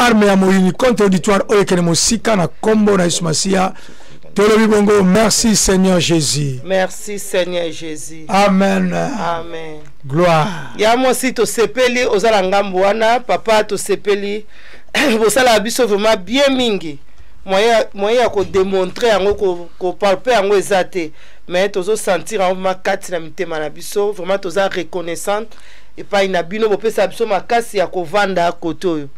Arme ya moyini contre auditoire oyo ekende mosika na nkombo na Yesu Masiya. Tolobi bongo, merci Seigneur Jésus. Merci Seigneur Jésus. Amen. Amen. Gloire. Ya mwasi, tosepeli oza na ngambo wana. Papa, tosepeli, bosalaka biso vraiment bien mingi. Moyen ya kodémontrer yango, kopalper yango eza te, mais tozosentir yango vraiment kati na mitema na biso. Vraiment toza reconnaissante epai na bino, bopesa biso makasi ya kovanda kote oyo.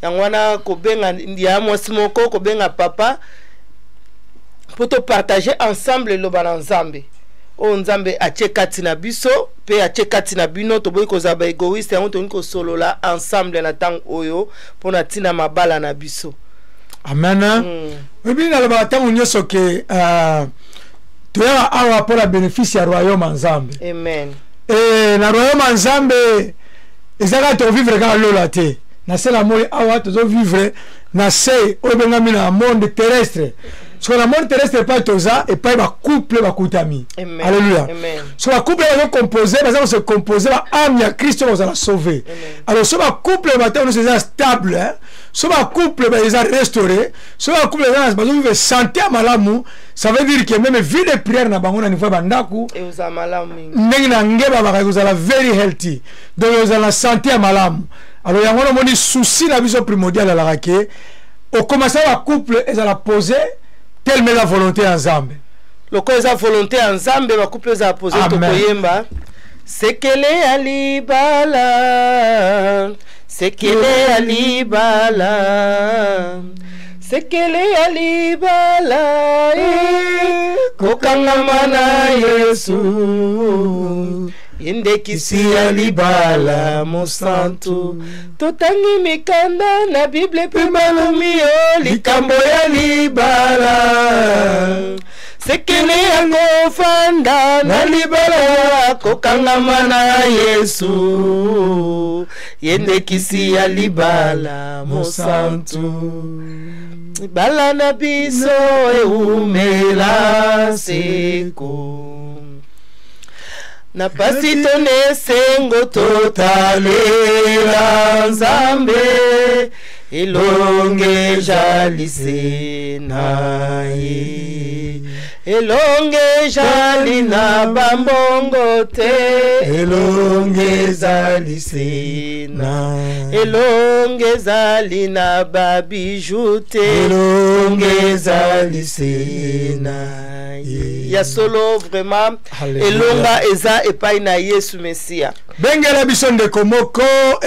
Yango wana kobenga ya mwasi moko, kobenga papa, mpo topartage ensemble eloba na Nzambe oyo Nzambe atie kati na biso mpe atie kati na bino. Toboyi kozala baégoïste, yango tolingi kosolola ensemble na ntango oyo mpona ntina mabala na biso. Amen. Oyebi, nalobaka ntango nyonso ke toyaka awa mpo na bénéfice ya royaume ya Nzambe. Amen. E, na royaume ya Nzambe eza kaka tovivre kaka lola te. Na se na moi awa, tozovivre na se oyo ebengami na monde terrestre. Soki na monde terrestre, epai toza, epai bacouple bakutami. Alleluya. So bacouple bazocompose, baza kose composer baâme ya Kristo, bakozala sauvé. Alors so bacouple batango nyonso eza stable, so bacouple eza restauré, so bacouple bazovivre santé ya malamu, ça veut dire que même vie de prière na bango na niveau ya bandako, ndenge na nge babaka, ekozala very healthy, donc ekozala na santé ya malamu. Alors yango wana omoni, souci na biso primordial alaka ke okomasa bacouple ezala posé tellement eza volonté ya Nzambe. Lokola eza volonté ya Nzambe, bacouple ezala posé, tokoyemba sekele ya libala, sekele ya libala, sekele ya libala e, kokangama na Yesu, indekisi ya libala mosantu. Totangi mikanda na Bible mpe makomi yo likambo ya libala, sekele ya kofanda na libala, kokangama na Yesu, ye ndekisi ya libala mosantu. Libala na biso eumela seko, na pasi to na esengo, totalela Nzambe, elonge ejali se na ye, elonge ejali na bambongo te, elonge ezali se na elonge ezali na babijoux te, elonge ezali se na ye. Ya solo vraiment, elonga eza epai na Yesu Mesia. Bengela biso ndeko moko,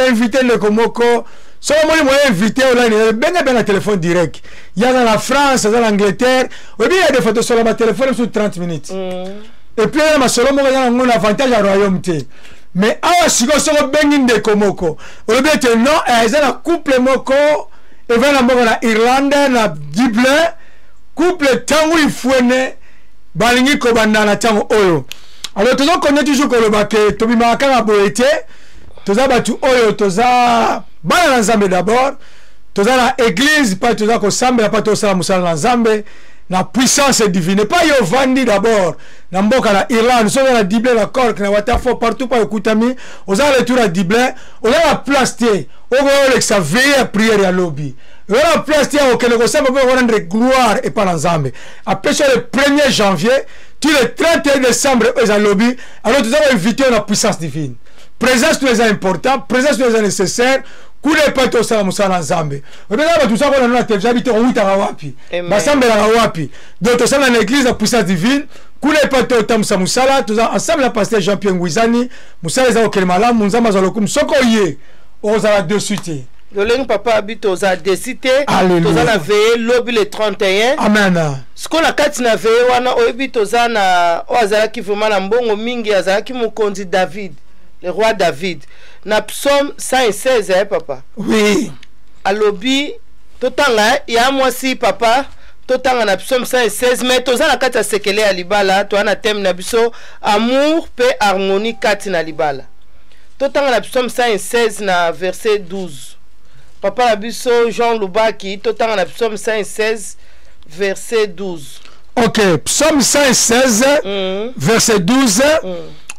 invité ndeko moko. Soki omoni moyen invité online, benga mpe na téléphone direct. Ye aza na France, aza na Angleterre. Oyebi, ya des fois tosola batelefone biso 30 minutes et puis eza na masolo moko eza nango na avantage ya royaume te. Mais awa sikoyo, soki obengi ndeko moko, olobi ete non, eza na couple moko evandi na mboka na Irlande, na Dublin, couple ntango ifwene balingi kobanda na ntango oyo. Alors tozokonde toujours koloba ke tobimaka kaka boye te. Toza bato oyo toza bana na Nzambe. D'abord toza na église mpa toza kosambela, mpa tosala mosala na Nzambe na puissance divine. Epai yo ovandi d'abord na mboka na Irlande, soki oza na Dublin, na Cork, na Waterford, partout mpa okutami, oza na retour ya Dublin, oza na place te okoyolekisa veille ya prière ya lobi, oza na place te ya kokende kosamba mpo korendre gloire epai na Nzambe apesi le 1er janvier ti le 31 décembre oyo eza lobi. Alors toza koinvite yo na puissance divine. Présence to eza important, présence to eza nécessaire kuna epai tosala mosala na Nzambe. Obengaka bato oza kona na télévision abi te owutaka wapi, basambelaka wapi. Donc tosala na église ya Puissance Divine, kuna epai totambusa mosala. Toza ensemble na pasteur Jean Pierre Nguizani. Mosala eza kokende malamu, Nzambe azwa lokumu. Soki oye, okozala déçu te. Lolenge papa abi, toza déçu te. Toza na veille lobi le 31. Amen. Sikoyo na kati na veille wana, oyebi, toza na oyo azalaki vraiment na mbongo mingi, azalaki mokonzi David, le roi David, na psaume 116, eh, papa? Oui. Alobi, totanga ya mwasi, papa, totanga na psaume 116. Mais toza na kati ya sekele ya libala, toza na thème na biso amour mpe harmonie kati na libala. Totanga na psaume 116 na verset 12. Papa na biso Jean Lubaki, totanga na psaume 116 verset 12. Ok, psaume 116 verset 12.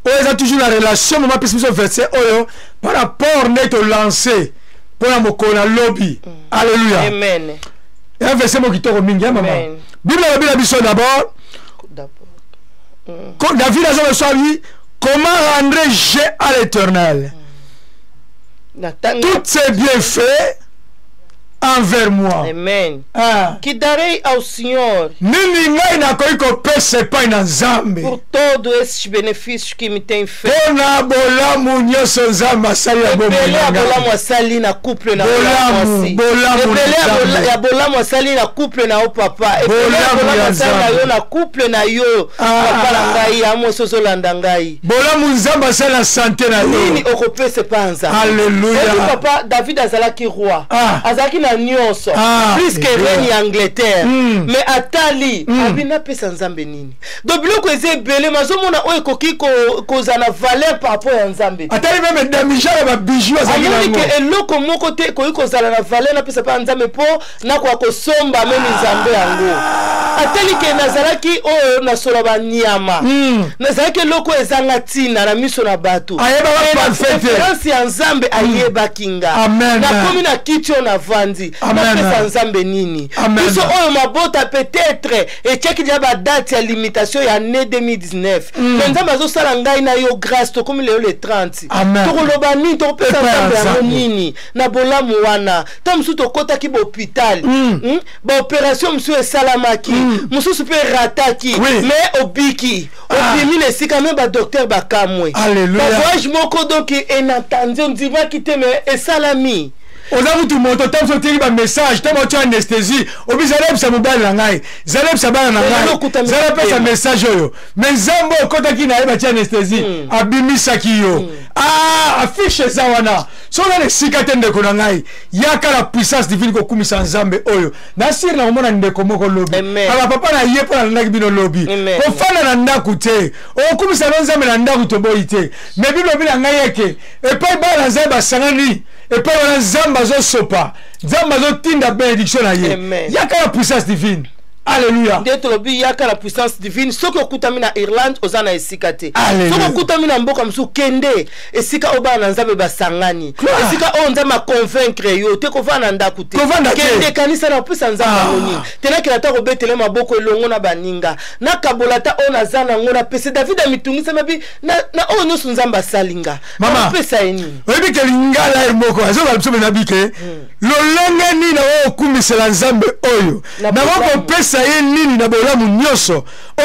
Oyo eza toujours la relation. Mama apesi biso verset oyo par rapport nde tolance. Mpo na mokolo na lobi. Alleluia. Amen. Un verset moko kitoko mingi, ya mama. Bible elobi na biso d'abord. David aza biso abi comment rendrai-je à l'Éternel toutes ses bienfaits envers moi? Amen. Ah. Que darei ao Senhor Nini ngai nakoki kopesa epai na Nzambe por todos esses benefícios que me tem feito? Mpo na bolamu nyonso Nzambe asali ya bomoi Ebele na ya ngai. bolamu asali na couple na yo ya Bolamu, mwasi. bolamu Ebele ya na Nzambe. ya bolamu asali na couple na yo papa. Ebele ya Bolamu bolamu ya asali na Nzambe. yo na couple na yo Ah. papa na ngai ya mwasi ozolanda ngai. Bolamu Nzambe asali na sante na yo. Nini okopesa epai ya Nzambe? Alleluia. Oyebi papa David azalaki roi. Ah. Azalaki na nyonso. Ah. Plus que Alleluia. reine ya Angleterre. Mais atali abi napesa Nzambe nini? Donc biloko eza ebele mazomona oyo ekoki kozala na valeur par rapport ya Nzambe te. Atali meme damija ya babiju azalaki Amoni nango. ke eloko moko te ekoki kozala na valeur napesa mpa Nzambe mpo nakoka kosomba meme Nzambe yango. Atali ke nazalaki oyo nasola banyama, nazalaki eloko oyo ezanga ntina na miso na bato. Ayebaka Mais na parfait te. préférence ya Nzambe ayebaki nga. Amen. Nakomi na kiti oyo navandi, Amen. napesa Nzambe nini? Amen. Biso oyo mabota peut-être etiaki deja badate ya limitation ya année 2019, mais Nzambe azosala ngai na yo grâce, tokomi lelo le 30. Amen. Tokoloba nini? Tokopesa Epai ya Nzambe yango Nzambe. nini na bolamu wana? Ntango mosusu tokɔtaki bahôpital, baopération mosusu esalamaki, mosusu mpe erataki, mais obiki, obimi na esika me badocteur bakamwe. Alléluia. Bavoyage moko donc inattendu, ondimaki te, mais esalami. Oza mutu moto ntango mosusu otiki bamessage, ntango otya anesthésie, obi zala yebisa mobali na ngai, zala yebisa bana na Lelo ngai, okutami zala pesa motema. message oyo. Mais Nzambe oyo okɔtaki na ye batia anesthésie, abimisaki yo. Ah, affiche eza wana. Soki oza na esika te, ndeko na ngai, yaka na puissance divine kokumisa Nzambe oyo. Nasiri na komona ndeko moko lobi. Amen. Aba papa na ye mpo nalandaki bino lobi. Amen. Kofanda na ndako te, okumisa no Nzambe na ndako, toboyi te, mais Bible elobi na ngai eke epai bana na Nzambe basangani, epai wana Nzambe azosopa, Nzambe azotinda bénédiction na ye. Amen. Yaka na puissance divine. Alleluia. Nde tolobi yaka na puissance divine. Soki okutami na Irlande, oza na esika te. Alleluia. Soki okutami na mboka mosusu, kende esika oyo bana na Nzambe basangani, Gloire. esika oyo Nzambe aconvaincre yo te. Kovanda na ndako te. Kovanda te. Kende kanisa na kopesa Nzambe Ah. yango nini. Te nakende ata kobetele maboko elongo na baninga, nakabola ata oyo naza nango napesa. David amitungisami abi na oyo nyonso Nzambe asali nga, Mama. nakopesa ye nini? Oyebi ke lingala ye moko azoloba biso mpenza bike lolenge nini oyo okumisela Nzambe oyo Na nako bolamu. kopesa ye nini na bolamu nyonso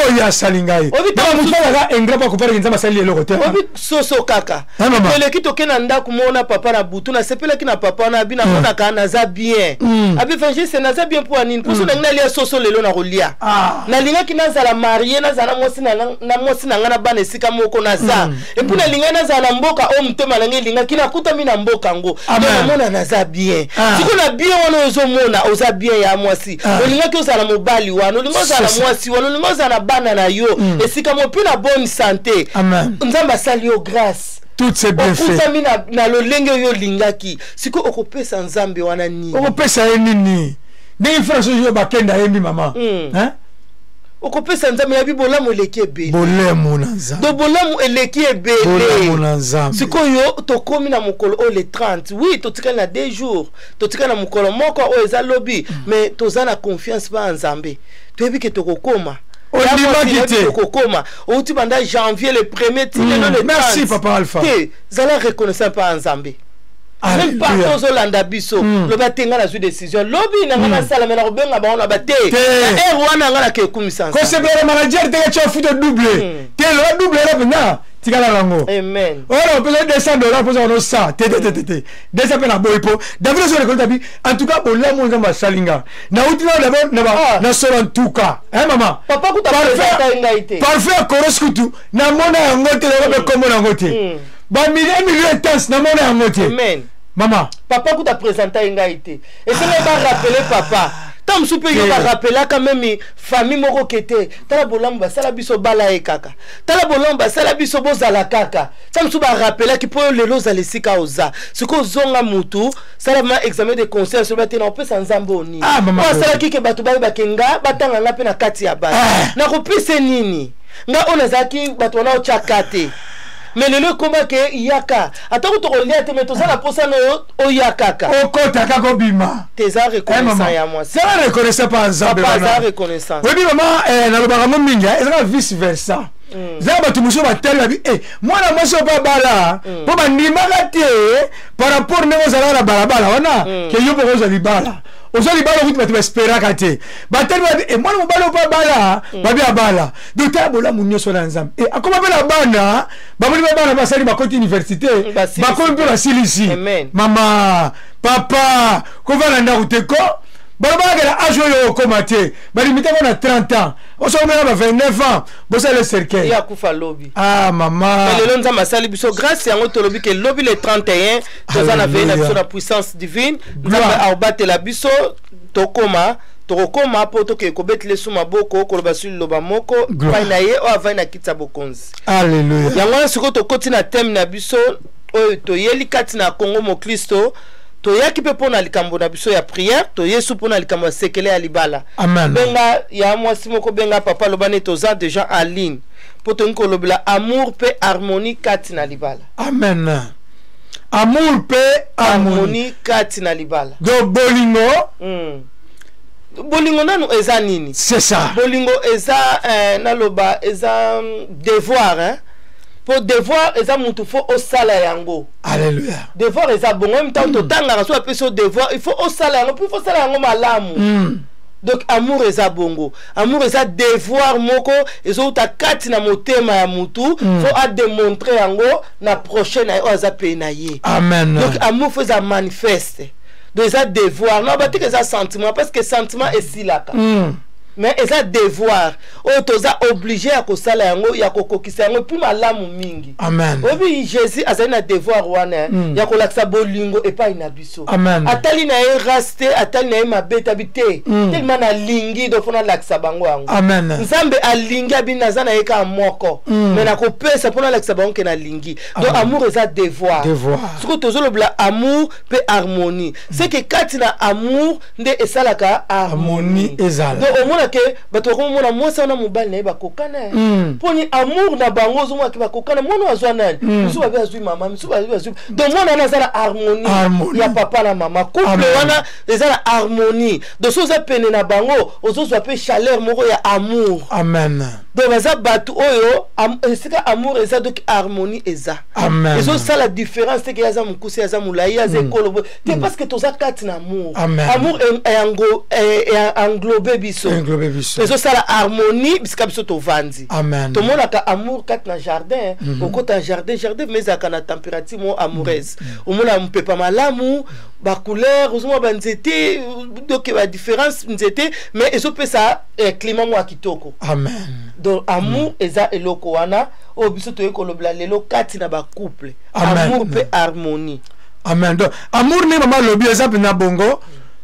oyo asali ngai. Oyebi Mama, ntango motu azalaka ingrat mpo akopareke Nzambe asali eloko te. Obi soso kaka. Ah, mama. Toleki toke na ndako mona papa na butu, nasepelaki na papa wana. Abi namonaka naza bien. Abi évangéliste naza bien mpo ya nini? Mposo nangi nalia soso lelo na kolia. Ah. Nalingaki nazala marié, nazala na mwasi na mwasi na ngai na bana esika moko naza, et puis nalingaki nazala na mboka oyo motema na ngai elingaki, nakutami na mboka yango. Amen. Donc namona naza bien. Ah. Sikoyo na bien wana oyo ozomona oza bien ya mwasi, Ah. olingaki ozala mobali wana, olingi ozala C'est ça. mwasi wana, olingi ozala na bana na yo esika mo mpe na bonne santé. Amen. Nzambe asali yo grâce. Toutes ces bienfaits. Okutami na lolenge oyo olingaki. Sikoyo okopesa Nzambe wana nini? Okopesa ye nini? Ndenge frère soki oyo bakenda ayembi, mama. Hein? Okopesa Nzambe yabi bolamu eleki ebele. Bolemu na Nzambe. Do bolamu eleki Bolamu ebele. na Nzambe. Sikoyo tokomi na mokolo oyo le 30. Oui, totikali na 2 jours, totikali na mokolo moko oyo eza lobi, mais toza na confiance mpa ya Nzambe, toyebi ke tokokoma. Ondimaki te. Tokokoma. Outi banda janvier le premier ti lelo le 30. Merci, papa Alpha. Te zala reconnaissant mpa ya Nzambe même partout. Alléluia. Ozolanda biso, loba te ngai nazwi décision lobi na ngai nasala, me na kobenga bango na ba te Te. na heure wana ngai nake ekumisa Nzambe. Kosepela manager teke tia futa double te, loba double wana mpenza tikala nango. Amen. Oyo opesa 200 $ mposa wana osa te te te te te 200 mpe na boyi mpo David ozo reconnaître abi en tout cas bolamu oyo Nzambe asali nga nauti na d'abord na Ah. na solo ntuka, hein, mama. Papa kuta présenta ngai te. Parfait ya koros kutu namona yango te, yango mpe kombo nango te, bamillion million intense namona yango te. Amen. Mama. Papa kuta présenta ye ngai te, esengaki barappeler papa. Ntango mosusu mpe yo Te. barappelaka même famille moko ke te, tala bolamu basala biso, bala ye kaka, tala bolamu basala biso, bozala kaka. Ntango mosusu barappelaki mpo oyo lelo ozala esika oza. Sikoyo ozonga mutu, sala ma examen de conscience, oloba te na opesa Nzambe oyo nini? Ah, mama. Oyo asalaki ke bato bayebake nga, batanga nga mpe na kati ya bato. Ah. Nakopesa nini nga oyo nazalaki bato wana otyaka te? Mais lelo ekoma ke yaka, ata kutu kolia te, mais toza na posa na oyo oya kaka. Okota kaka, obima. Te, eza reconnaissant ya mwasi. Zala reconnaissant pa Nzambe. Papa aza reconnaissant. Oyebi mama, nalobaka yango mingi, ezaka vice versa. Eza bato mosusu batali, babi mwana mwasi oyo mpo abala, mpo bandimaka te par rapport ndenge ozalaka na balabala wana, ke yo mpo kozwa libala, ozwa libala okuti bato baesperaka te. Batali, babi mwana mobali oyo mpo abala, babi abala. Donc tala bolamu nyonso na Nzambe. Akoma mpe na bana, bamoni mpe bana basali, bakoti université, bakomi mpe basilisi. Mama, papa, kovanda ndako te ko balobaka na age oyo okóma te, balimitako na 30 ans, osokomela ba 29 ans, bosala cercueil. Ye akufa lobi. Ah mama. Mais lelo Nzambe asali biso grâce, yango tolobi ke lobi le 31 toza na veille na biso na puissance divine. Nzambe aobatela biso, tokóma, tokokóma mpo tokende kobetela esu maboko, koloba su liloba moko epai na ye oyo avandi na kiti ya bokonzi. Alleluya. Yango wana sikoyo tokoti na thème na biso oyo toyeli kati na Kongo Moklisto. Toyaki mpe mpo na likambo na biso ya prière, toyesu mpo na likambo ya sekele ya libala. Amen. Benga ya mwasi moko, benga papa, aloba nde toza déjà en ligne mpo tolingi kolobela amour mpe harmonie kati na libala. Amen. Amour mpe harmonie. Harmonie kati na libala. Donc bolingo. Bolingo nanu eza nini? C'est ça. Bolingo eza naloba eza devoir, hein? Mpo devoir eza mutu fo osala yango. Alleluya. Devoir eza bongo ntango totangaka, so apesi yo devoir, il faut osala yango, mpo il faut osala yango malamu. Donc amour eza bongo, amour eza devoir moko ezouta kati na motema ya mutu, fo adémontrer yango na prochain na ye oyo aza pene na ye. Amen. Donc amour fo eza manifeste, donc eza devoir. Non, batika eza sentiment, parce que sentiment esilaka. Mais eza devoir oyo toza obligé ya kosala yango, ya kokokisa yango puis malamu mingi. Amen. Oyebi, Jésus azali na devoir wana ya kolakisa bolingo epai na biso. Amen. Atali na ye race te, atali na ye mabe te, abi te, tellement nalingi, donc mpona alakisa bango yango. Amen. Nzambe alingi, abi naza na ye kaka moko, mais nakopesa mpona alakisa bango ke nalingi. Donc amour eza devoir. Devoir. Soki tozolobela amour mpe harmonie, c'est que kati na amour nde esalaka harmonie ezala. Donc omona ke bato bakomomona mwasi wana, mobali na ye bakokana, mponi amour na bango. Ozomona ke bakokana, mwana oyo azwa nani, mosusu babi azwi mama, mosusu babi azwi. Donc mwana wana aza na harmonie Harmonie. ya papa na mama. Couple Amen. wana eza na harmonie. Donc so oza pene na bango, ozozwa mpe chaleur moko ya amour. Amen. Donc baza bato oyo esika amour eza, donc harmonie eza. Amen. Ezosala différence te ke ye aza mokuse, aza molai, aza ekolo boye te, parce que toza kati na amour. Amen. Amour englobe biso. Englobe biso. Ezosala harmonie bisika biso tovandi. Amen. Tomonaka amour kati na jardin. Okota na jardin, jardin mais ezalaka na température moko amoureuse, omona mopepa malamu, bacouleur, ozomona banzete, donc badifférence nzete, mais ezopesa climat moko ya kitoko. Amen. Donc amour eza eloko wana oyo biso toyei kolobela lelo kati na bacouple. Amen. Amour mpe harmonie. Amen. Donc amour nde mama alobi eza mpenza bongo,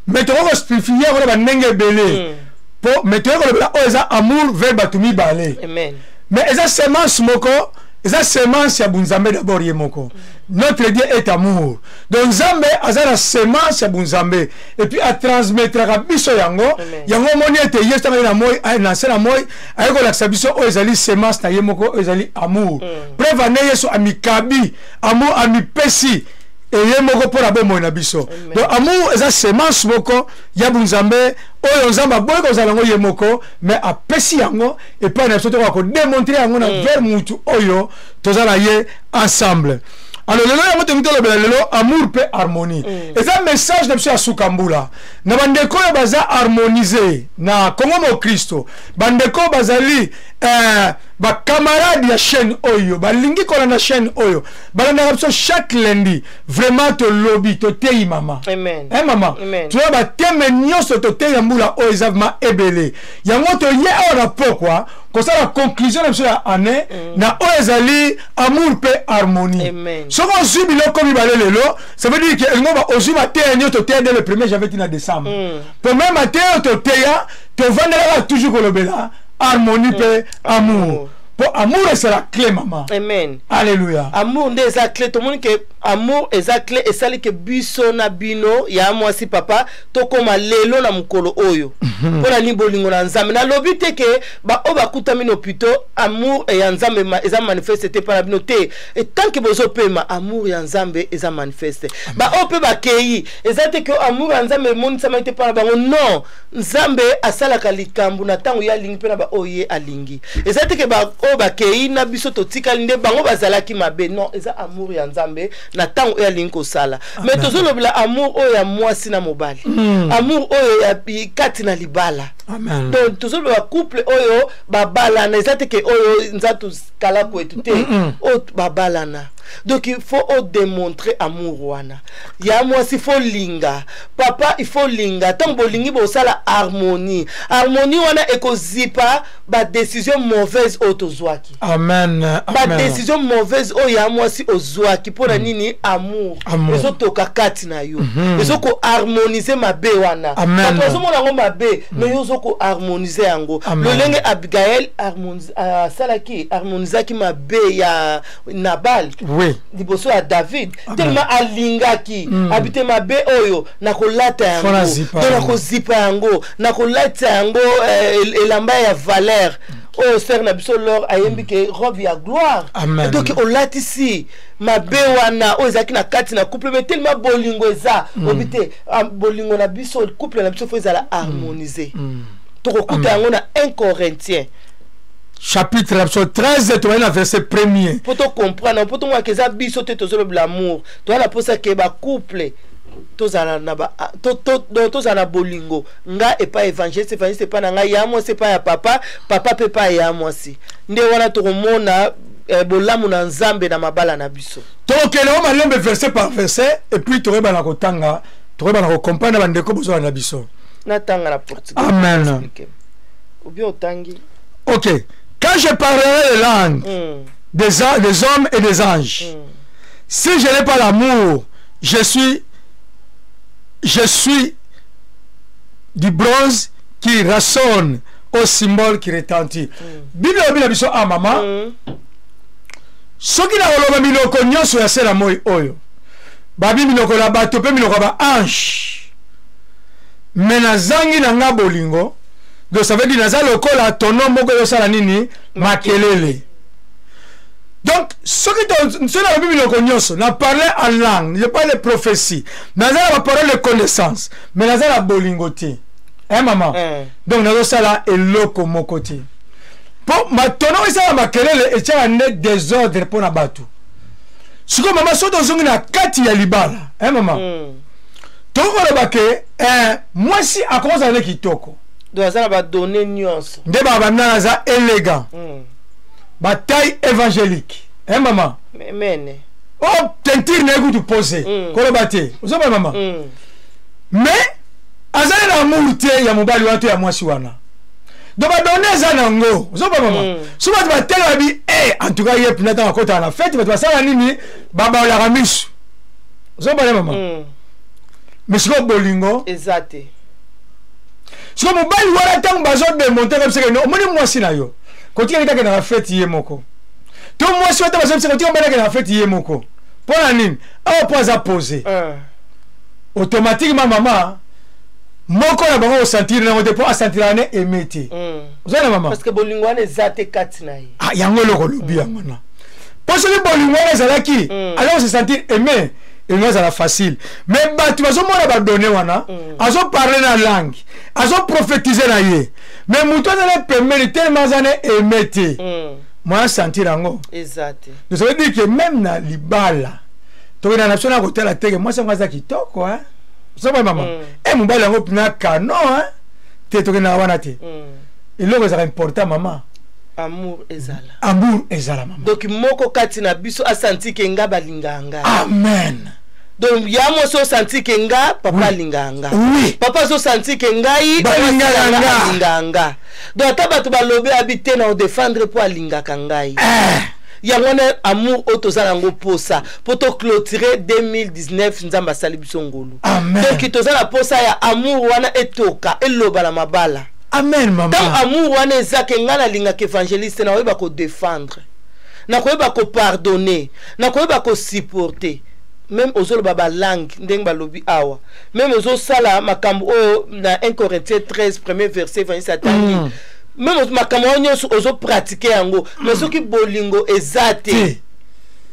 mais tokoki kospécifier yango na bandenge ebele po, mais toyei kolobela oyo eza amour vers bato mibale. Amen. Mais eza semence moko, eza semence ya bunzambe d'abord ye moko. Notre Dieu est amour. Donc Nzambe aza na semence ya bunzambe et puis atransmettraka biso yango. Amen. Yango omoni ete ye ntango ye na moi na se na moi, aye kolakisa biso oyo ezali semence na ye moko, oyo ezali amour. Preuve ane, Yesu amikabi, amour, amipesi eye moko mpo na bomoi na biso. Donc amour eza semence moko ya bunzambe oyo Nzambe aboyi kozala yango ye moko, mais apesi yango epai na biso, tokoka kodémontrer yango na vers mutu oyo toza na ye ensemble. Alors lelo yango tolingi tolobela lelo amour mpe harmonie. Eza message na biso ya suka mbula na bandeko oyo baza harmonisé na Kongo Mokristo, bandeko oyo bazali bacamarade ya chaîne oyo, balingi kolanda chaîne oyo, balandaka biso chaque lundi. Vraiment tolobi, toteyi mama. Amen. Eh mama. Amen. Toya bathème nyonso toteyi ya mbula oyo eza vraiment ebele. Yango toye awa na pokwa kosala conclusion na biso ya année na oyo ezali amour mpe harmonie. Amen. Soki ozwi biloko mibale lelo, ça veut dire ke elingo ozwi mateya nyonso toteya dès le 1er janvier tina décembre. Po même mateya oyo toteya, tovandelaka toujours kolobela harmonie mpe amour, po amour ezala clé, mama. Amen. Alléluia. Amour nde eza clé. Tomoni ke amour eza clé, esali ke biso na bino ya mwasi, papa, tokóma lelo na mokolo oyo. Mpo na nini? Bolingo na Nzambe. Nalobi te ke baoyo bakutami na hôpitaux, amour ya Nzambe eza manifeste te mpa na bino te. Tant que bozopema, amour ya Nzambe eza manifeste. Baoyo mpe bakei, eza te ke amour ya Nzambe emonisamaki te mpa na bango. Non, Nzambe asalaka likambo na ntango ye alingi, mpe na baoyo ye alingi. Eza te ke baoyo bakei na biso totikali nde bango bazalaki mabe. Non, eza amour ya Nzambe na ntango oyo alingi kosala. Mais tozolobela amour oyo ya mwasi na mobali, amour oyo ya kati na libala. Amen. Donc tozoloba couple oyo babalana, eza te ke oyo nzatu kala kwetu te, oyo babalana. Donc il faut odémontrer amour wana ya mwasi, faut linga papa, il faut linga. Ntango bolingi, bosala harmonie. Harmonie wana ekozipa badécision mauvaise oyo tozwaki. Amen, amen. Badécision mauvaise oyo ya mwasi ozwaki, mpo na nini? Amour Amour. ezotoka kati na yo, ezokoharmonize mabe wana. Amen. Bato bazomona yango mabe, mais yo ozokoharmonize yango. Amen. Lolenge Abigael asalaki, harmonisaki mabe ya Nabal liboso ya David, tellement alingaki abite mabe oyo nakolata yango. Faut nazipa Donc yango. Nakozipa yango, nakolatisa yango elamba ya valeur oyo sœur na biso Lor ayembi ke robe ya gloire. Amen. Donc olatisi mabe wana oyo ezalaki na kati na couple, mais tellement bolingo eza, obi te, ah, bolingo na biso, couple na biso faut ezala harmonisé. Tokokuta yango na 1 Corinthien chapitre na biso 13, tobali na verset premier. Mpo tocomprendre, mpo tomonaka eza biso te tozolobela amour. Toza na mposa ke bacouple tozala na ba donc tozala na bolingo, nga epai évangéliste, évangéliste epai na ngai, ya mwasi epai ya papa, papa mpe epai ya mwasi. Nde wana tokomona bolamu na Nzambe na mabala na biso. Tokokende o malembe, verset par verset, et puis tokoyebana kotanga, tokoyebana kocomprendre. Bandeko bozala na biso. Natanga na portugais. Amen. Explique. Ou bien otangi. Ok. Quand je parlerai les langues des hommes et des anges, si je n'ai pas l'amour, je suis du bronze qui résonne, au cymbale qui retentit. Bible elobi na biso a mama, soki nakoloba minoko nyonso ya se na moi oyo, babi minoko na bato mpe minoko ya baange, mais nazangi na nga bolingo, donc ça veut dire naza lokola tonneau moko ezosala nini? Makelele. Donc soki nalobi minoko nyonso, na parle en langue, je parle prophétie, naza na baparole de connaissance, mais naza na bolingo te, hein, mama? Donc nazosala eloko moko te, mpo matonneau esala makelele, etiaka nde désordre mpo na bato. Sikoyo mama, soki tozongi na kati ya libala, hein, mama, tokoloba ke mwasi akozala nde kitoko. Donc aza na badonnées nyonso. Nde babandana, aza élégant, bataille évangélique, hein, mama? Mene. O teinture na ye kutu pose. Koloba te, ozomona mama? Mais azali na amour te ya mobali wana to ya mwasi wana. Donc badonnées eza nango, ozomona mama? So bato batelema bi e, en tout cas ye mpena, ntango akotaka na fête, bato basala nini? Babalolaka miso, ozomona mama? Mais sikoyo bolingo eza te. Sikoyo mobali wana, ntango bazodémontrer kabiseke, omoni mwasi na yo kotikaki takende na fête ye moko, to mwasi wana bazobisaka kotika mobali akende na fête ye moko, mpo na nini? Awa mpo aza posé. Automatiquement mama, moko na bango osentir nango te, mpo asentiraka ne aimé te. Oza na mama? Parce que bolingo wana eza te kati na ye. Ah, yango eloko olobi yango wana, mpo soki bolingo wana ezalaki, alors se sentir aimé elingi azala facile. Mais bato bazomona badonnées wana, azoparle na langue, azoprophétise na ye, mais moto aza na pembeni, tellement aza na aimé te, moya sentir yango eza te. Donc ça veut dire que même na libala, tokenda na biso na kotala teke mwasi yango aza kitoko, hein? Ozomona mama? E mobali yango mpena kano, hein? Te, tokendaka wana te. Eloko ezalaka important, mama, amour ezala. Amour ezala, mama. Donc moko kati na biso asanti ke nga balingaka ngai. Amen. Donc ya mwasi osanti ke nga papa alingaka nga. Papa azosanti ke ngai Balingaka mwasi na nga. alingaka nga. Donc ata bato balobi abi te, na odéfendre mpo alingaka ngai. Yango wana amour oyo toza nango posa mpo toclôturer 2019, Nzambe asali biso ngolu. Amen. Donc toza na posa ya amour wana etoka, eloba na mabala. Amen, mama. Ntango amour wana eza ke ngai nalingaka évangéliste, nakoyeba kodéfendre, nakoyeba kopardonner, nakoyeba kosupporter. Même ozoloba balangue ndenge balobi awa, même ozosala makambo oyo na 1 Corinthiens 13 premier verset, évangéliste atangi, même makambo oyo nyonso ozopratike yango, mais soki bolingo eza te, te,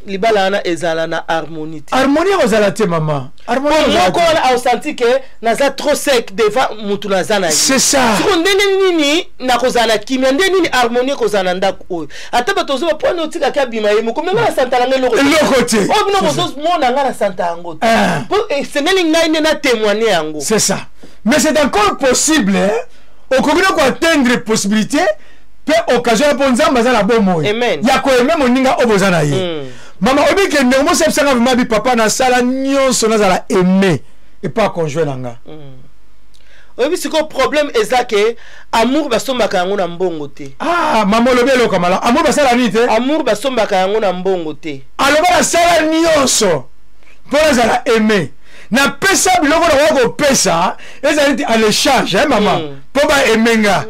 libala wana ezala na harmonie te. Harmonie ekozala te, mama. Harmonie Po ekozala moko te. Wana aosanti ke naza trop sec devant mutu naza na ye. C'est ça. Siko ndenge nini nakozala na kimia? Ndenge nini harmonie ekozala na ndako oyo? Ata bato ozoba mponi otikaki abima ye moko, me nga na santa nanga eloko te. Eloko te. Oyo bino C'est ça. bozomona, nga na santa yango te. Ah. Po esengeli ngai nde na témoigne yango. C'est ça, mais c'est encore possible, hein? Okoki na koatteindre possibilité mpe occasion mpo Nzambe aza na bomoi Amen. ya koaimer moninga oyo boza na ye. Mama, oyebi ke ndenge mosi abisanga vraiment bi papa, nasala nyonso nazala aimé epa conjoint na nga. Oyebi sikoyo, problème eza ke amour basombaka yango na mbongo te. Ah mama, olobi eloko malamu. Amour basala nini te? Amour basombaka yango na mbongo te. Aloba nasala nyonso mpo nazala aimé, napesa biloko nakoka kopesa, ezali te à l'échange, eh, mama, mpo baaimer nga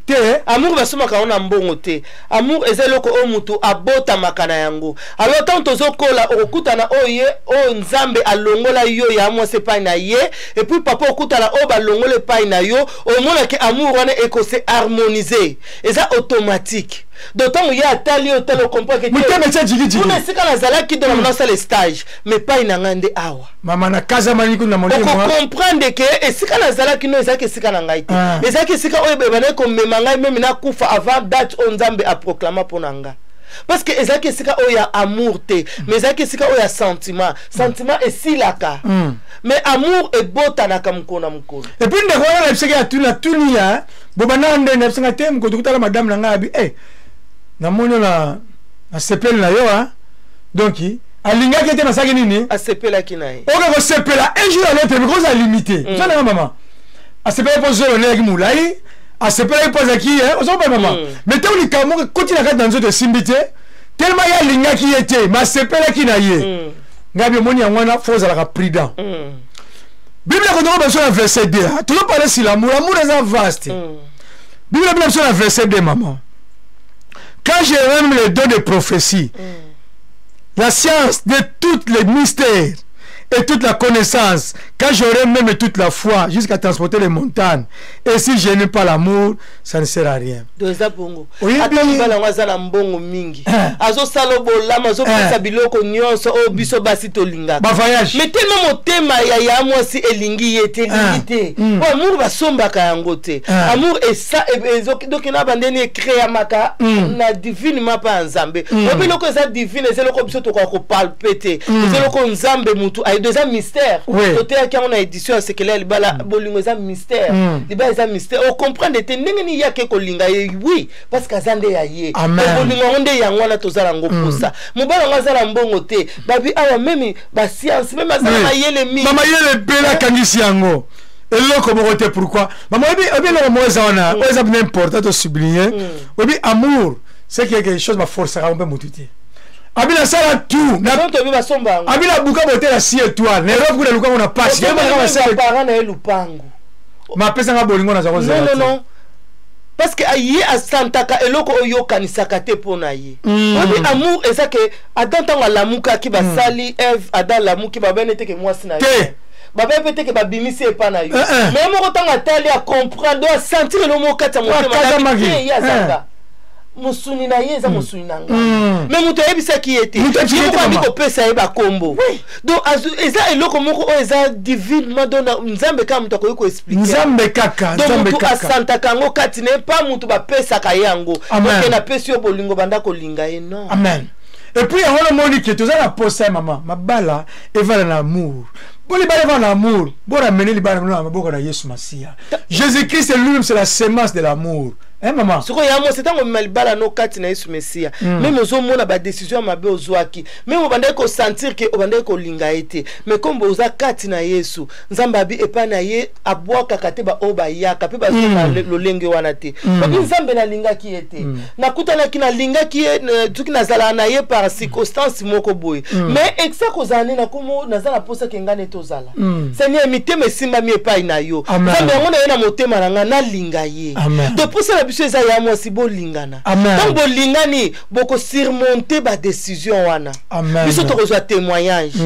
te. Amour basombaka yango na mbongo te. Amour eza eloko oyo motu abotamaka na yango. Alors ntango tozokola, okokutana oyo ye oyo Nzambe alongola yo ya mwasi epai na ye, et puis papa okutana oyo balongola epai na yo, omonaki amour wana ekose harmoniser, eza automatique. Donc ntango ye atali yo, otali, ocomprendre ke Motema etia jigijigi. Kuna esika nazalaki, donc nasala stage, mais epai na ngai nde awa. Mama, nakazamani kuna molimo. Okocomprendre ke esika nazalaki no ezalaki esika na ngai te. Ah. Ezalaki esika oyo ebandaki komema ngai même nakufa avant date oyo Nzambe aproclama mpo na nga, parce que ezalaki esika oyo ya amour te, mais ezalaki esika oyo ya sentiment. Sentiment esilaka, mais amour ebotanaka mokolo na mokolo. Et puis ndeko wana nayebisaki, atuni, atuni ya bobandaka ndenge nayebisanga te, mokoto kutala madame na ngai, abi e namoni yo na nasepeli na yo a, donc alingaki ete nasalaki nini? Asepelaki na ye. Oke kosepela un jour à l'autre, because alimité ozalanga mama, asepelaki mpo zolo ndeyaki molai, asepelaki mpo azalaki, ozokopa mama. Mais ntango likambo moko ekoti na kati na nzoto, esimbi te, tellement ye alingaki ye te, mais asepelaki na ye. Ngai bi omoni yango wana, faut ozalaka prudent. Bible ekotoko biso na verset 2, tozoparler sur l'amour. L'amour eza vaste. Bible ebina biso na verset 2, maman: quand j'ai même le don de prophétie, la science de toutes les mystères et toute la connaissance, quand j'aurai même toute la foi jusqu'à transporter les montagnes, et si je n'ai pas l'amour, ça ne sert à rien. Donc eza bongo. Oyebi- Ata mobali yango aza na mbongo mingi, Eh. azosala bolamu, azopesa Eh. biloko nyonso oyo biso basi tolingaka, bavoyage, mais tellement motema ya mwasi elingi ye te, elingi Ah. te. Po amour basombaka yango te. Ah. Amour esa donc na bandeni ecréamaka na divinement mpa ya Nzambe. Oyebi, eloko eza divine, eza eloko biso tokoka kopalper te, eza eloko Nzambe mutu ayebi, eza mystère. Toteyaki yango na édition ya sekele ya libala. Bolingo eza mystère. Libala eza mystère. Ocomprendre te ndenge nini yake kolinga ye, oui, parce que aza nde ya ye. Amen. Donc, bolingo yango nde yango wana toza nango mposa. Mobali yango aza na mbongo te, babi awa même bascience, même aza na mayele mingi. Mama, yele ebele, akangisi yango eloko moko te. Pourquoi, mama? Oyebi eloko moko eza wana oyo eza bien important tosouligner. Oyebi, amour, c'est quelque chose baforçaka mpe motu te. Abi nasala tout na Donc toyebi basomba yango. Abi nabuka bote six étoiles na Europe kuna, lukango na pasi. Parent na ye lupango. Mapesanga bolingo naza kozela. Non, non, non, parce que ye asantaka eloko oyo okanisaka te mpo na ye. Oyebi, amour eza ke Adam ntango alamukaki, basali Eve, Adam alamuki, babene te ke mwasi na ye, babe mpe te ke babimisi epa na yo. Mais moko ntango atali, acomprendre, asentir eloko moko kati ya motema te, ye azanga mosuni na ye, eza mosuni na ngai. Mais moto ayebisaki ye te, ye moko andi kopesa ye bakombo. Donc eza eloko moko oyo eza divinement, donc Nzambe kaka moto akoki koexpliquer. Nzambe kaka. Donc Nzambe moto kaka. asantaka yango kati na ye, pa moto bapesaka ye yango. Amen. Ok, napesi yo bolingo, banda kolinga ye, non. Amen. Et puis yango namoni ke toza na posa ya mama, mabala evanda na amour. Mpo libala evanda na amour, boramene libala na maboko na Yesu Masiya. Jésus Christ lui-même, c'est la semence de l'amour, hein, mama? Sikoyo ya mwasi, ntango omema libala no kati na Yesu Mesiya, même ozomona badécision ya mabe ozwaki, même obandaki kosentir ke obandaki kolinga ye te, mais kombo oza kati na Yesu, Nzambe abi epai na ye abwakaka te baoyo bayaka mpe bazonga lolenge wana te. Babi Nzambe nalingaki ye te, nakutanaki, nalingaki ye, soki nazalaka na ye par circonstance moko boye, mais exa kozala nde nakomo naza na posa ke ngai nde tozala. Seigneur, mitema esimbami epai na yo. Amen. Nzambe yango na ye na motema na ngai, nalinga ye. Amen. Donc posa na biso eza ya mwasi, bolingana. Amen. Ntango bolingani, bokosurmonter badécision wana. Amen. Biso tokozwa témoignage.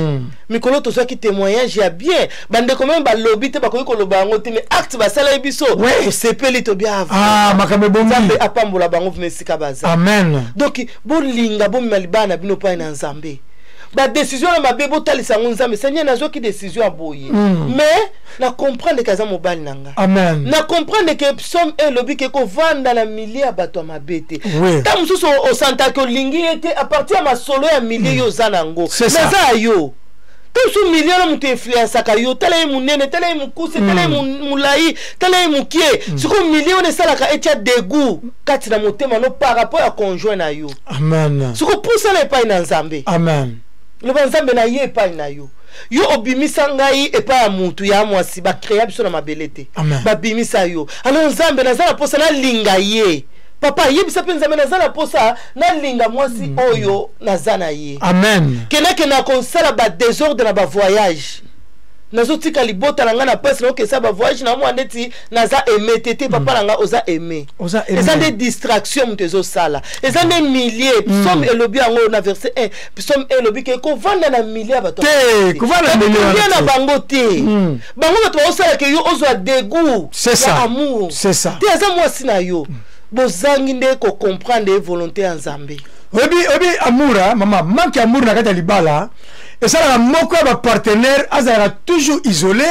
Mikolo tozwaki témoignage ya bien. Bandeko même balobi te, bakoki koloba yango te, mais acte basalaki biso, tosepeli, tobia. Ah, makambo ebongi. Nzambe apambola bango vuma esika baza. Amen. Donc bolinga, bomema libala na bino pai na Nzambe. Badécision na mabe, botalisa yango Nzambe. Seigneur, nazwaki décision ya boye, mais na comprendre ke aza mobali na nga. Amen. Na comprendre ke psaume elobi ke kovanda na milieu ya bato ya mabe te. Ta mosusu osantaki olingi ye te, à partir ya masolo ya milieu yo oza nango. C'est ça. Naza ya yo to mosusu, milieu na moto influençaka yo. Tala ye monene, tala ye mokuse, tala ye molai, tala ye mokie. Sikoyo milieu wana esalaka etya dégoût kati na motema no par rapport ya conjoint na yo. Amen. Sikoyo pusana epai na Nzambe. Amen. Loba: Nzambe, na ye epai na yo, yo obimisa ngai epai ya mutu ya mwasi, bacréa biso na mabele te. Amen. Babimisa yo. Alors Nzambe, naza na posa nalinga ye. Papa, yebisa mpe Nzambe: naza na posa nalinga mwasi oyo naza na ye. Amen. Kendakenda kosala badésordre na bavoyage, nazotika libota na ngai na mpasi, naokesa bavoyage na mwa ndeti naza aimé te. Te, papa na ngai, oza aimé. Oza aimé. Eza nde distraction moto ezosala, eza nde milieu. Psaume elobi yango na verset 1. Psaume 1 elobi ke kovanda na milieu ya bato Te, kovanda na milieu wana milieu na te. bango te. Bango bato baosalaka yo ozwa dégoût C'est ya ça. amour. C'est ça. Te, aza mwasi na yo. Bozangi nde kocomprendre volonté ya Nzambe. Oyebi amour, ah, mama, manque ya amour na kati ya libala esalaka moko ya bapartenaire azalaka toujours isolé,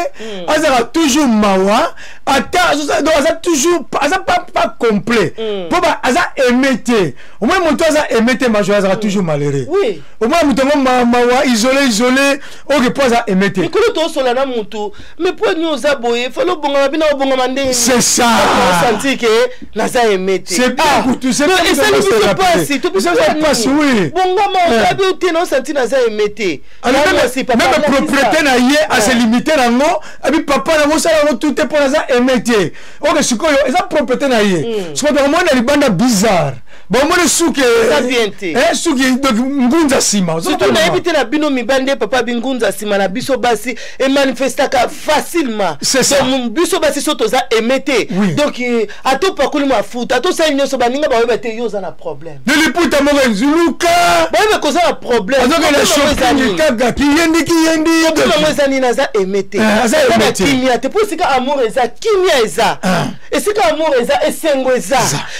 azalaka toujours mawa, ata donc aza toujours aza pas complet, mpo aza aimé te. Omoni, moto aza aimé te, major, azalaka toujours malheureux. Omoni moto yango mawa, isolé, isolé, oke, mpo aza aimé te. Mikolo tosola na mutu, mais mpo nini oza boye? Fala obongama. Bino obongama ndenge? C'est ça. Osanti ke naza aimé te. C'est bien kutu, c'est bien. Esali biso pasi. Pasi, oui. Bongama. Osabi te na osanti naza aimé te. Même propriété na ye, ase limité nango, abi papa nango osala yango tu te mpo naza aimé te. Oke, sikoyo eza propriété na ye. Sikoyo bakomoni na libanda bizarre, bamoni suki suki, donc ngunza nsima. Surtout nayebi te na bino mibali nde papa bingunza nsima na biso basi emanifestaka facilement. C'est ça. Biso basi so toza aimé te, donc ata opakoli mafuta, ata osali nyonso, baninga baoyeba te yo oza na problème. De liputa moko ezuluka. Bayeba koza na problème. Azokende shopping kaka kiyendi kiyendi. Yango eza nini? Aza aimé te. Aza kimia te, mpo esika amour eza, kimia eza. Esika amour eza, esengo eza.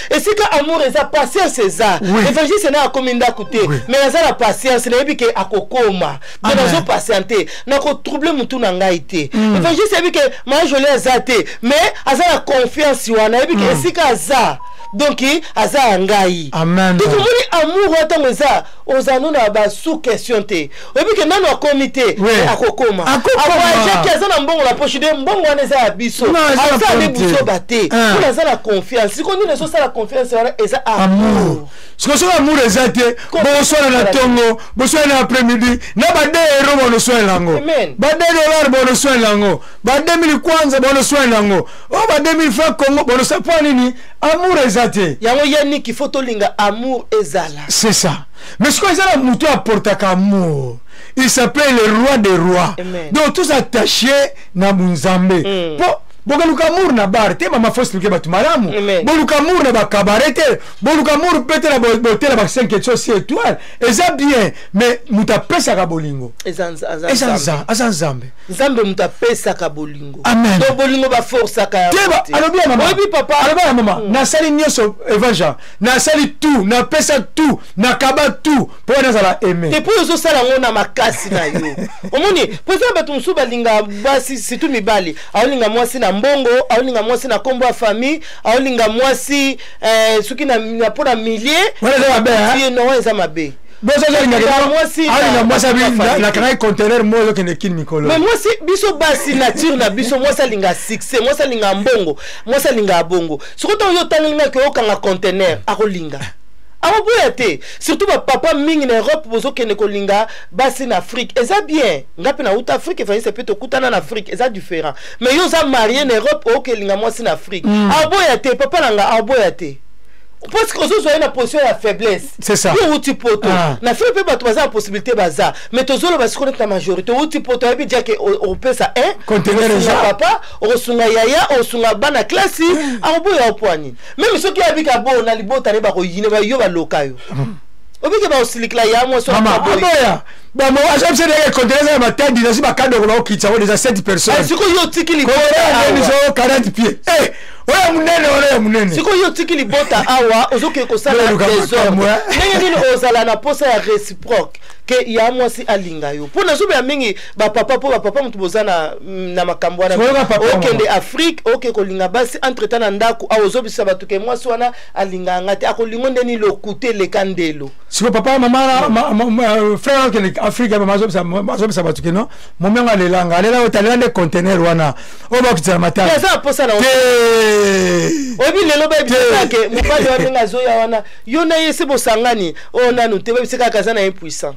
Esika amour eza, patience eza. Évangéliste na akomi ndako te, mais aza na patience, nayebi ke akokoma, donc nazopatiente, nakotrouble mutu na ngai te. Évangéliste ayebi ke Majoli aza te, mais aza na confiance wana, ayebi ke esika aza, donc aza ya ngai. Amen. Donc omoni amour wana, ntango eza, oza no na basous question te, oyebi ke nano akomi te, akokoma. Avoyageaki, aza na mbongo na poche de mbongo wana eza ya biso, aza nde buzoba te, mpona aza na confiance. Sikoyo nini ezosala confiance wana? Eza amour. Sikoyo soki amour eza te, boswana na ntongo, boswana na après-midi, na ba 2 euro bonoswana yango, ba 2 dollar bonoswana yango, ba 2000 kwanza bonoswana yango, oyo ba 2000 franc Congo bonoswana. Mpo nini? Amour eza te. Yango yaniki, faut tolinga, amour ezala. C'est ça. Mais sikoyo eza na moto aportaka amour, il s'appelle le roi des rois. Amen. Donc tous attaché na bunzambe, mpo bokoluka amour na bar te, mama, faut expliquer bato malamu. Amen. Boluka amour na bacabaret te, boluka amour mpe te na botela ba 5 étoiles, 6 étoiles, eza bien, mais moto apesaka bolingo eza aza eza Nzambe. Aza Nzambe. Nzambe moto apesaka bolingo. Amen. Donc bolingo baforsaka yango te te. Alobi ya mama. Oyebi papa. Alobi ya mama: nasali nyonso, évangile, nasali tout, napesa tout, nakaba tout mpo nazala aimé. Te, mpo ozosala yango na makasi na yo. Omoni, mpo eza na bato mosusu balinga basi, surtout mibali, aolinga mwasi na mbongo, aolinga mwasi na nkombo ya famille, aolinga mwasi soki na mpo na milieu. Wana eza mabe, hein? Non, eza mabe. Bozo mwasi alinga mwasi abi na famille. Nakangaki conteneur moko ezokende kini mikolo. Mais mwasi, biso basi, nature na biso, mwasi alinga succès, mwasi alinga mbongo, mwasi alinga bongo. Soki ntango yo otangelingaki okanga conteneur, akolinga, akoboya te. Surtout bapapa mingi na Europe bozokende kolinga basi na Afrique, eza bien. Nga mpe nauta Afrique, évangéliste mpe tokutana na Afrique, eza différent. Mais yo oza marié na Europe, okokelinga mwasi na Afrique, aboya te, papa na nga, aboya te. Parce que ozozwa ye na position ya faiblesse. C'est ça. Yo outi poto. Ah. Na fili mpe bato baza na possibilité baza, mais tozoloba sikoyo neti na majorité, outi poto, oyebi dia ke opesa un Conteneur okosunga eza. papa, okosunga yaya, okosunga bana klasi, akoboya yo po anini? Même soki ayebika bo na libota ne bakoyine yo, baloka yo, obike baosilikila ya mwasi. Mama aboya bamo azobisa ndenge conteneur eza na Matadi, nasi bakadoko bakokitisa ngo déjà 7 personnes. Sikoyo yo otiki libota Conteneur awa. so 40 pieds. Eh, oyo ya monene wana, ya monene. Sikoyo yo otiki libota awa, ozokende kosala Luka désordre. makambo, eh. Ndenge nini ozala na posa ya réciproque ke ya mwasi alinga yo? Mpo nazobela mingi bapapa, mpo bapapa moto boza na makambo wana. Sikoyo papa, Okende mama. Afrique, oke kolinga basi, entre temps na ndako awa ozobisa bato ke mwasi wana alingaka nga te. Akolingo ndeni? Lokute eleka ndelo. Siko papa, mama, frère okende Afrique, mama azobisa bato keno momengo alelanga, alela oyo talela nde conteneur wana oyo bakitisa na Matadi. Aza na posa na Te. Oyebi lelo bayebisa Te. kaka mobali wana ndenge azoya wana, yo na ye se bosangani oyo nanu te, bayebisa kaka aza na impuissant.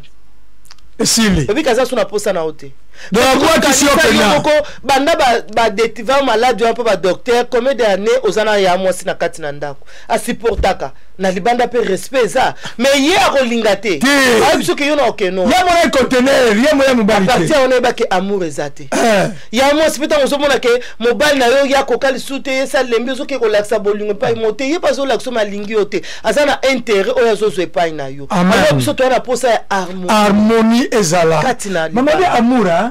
Esili. Oyebi kaza so na posa na yo te. Donc abwakisi yo Kanisa yo pena. moko banda badetiva maladi wana mpo badocteur, combien de année oza na ya mwasi na kati na ndako, asupportaka na libanda mpe respect eza, mais ye akolinga te. Te. Ayebi soki yo na okeno. Ye mona conteneur, ye moya mobali parti te. wana, oyebake amour eza te. Eh. Ya mwasi mpe, ntango ozomona ke mobali na yo ya koka lisusu te, ye salembi, ozoke kolakisa bolingo epai mo te, ye mpe azolakisa mo alingi yo te, aza na intérêt oyo azozwa epai na yo. Amen. Alors biso toya na posa ya harmonie. Harmonie ezala Kati na mama libala. bi amour, hein?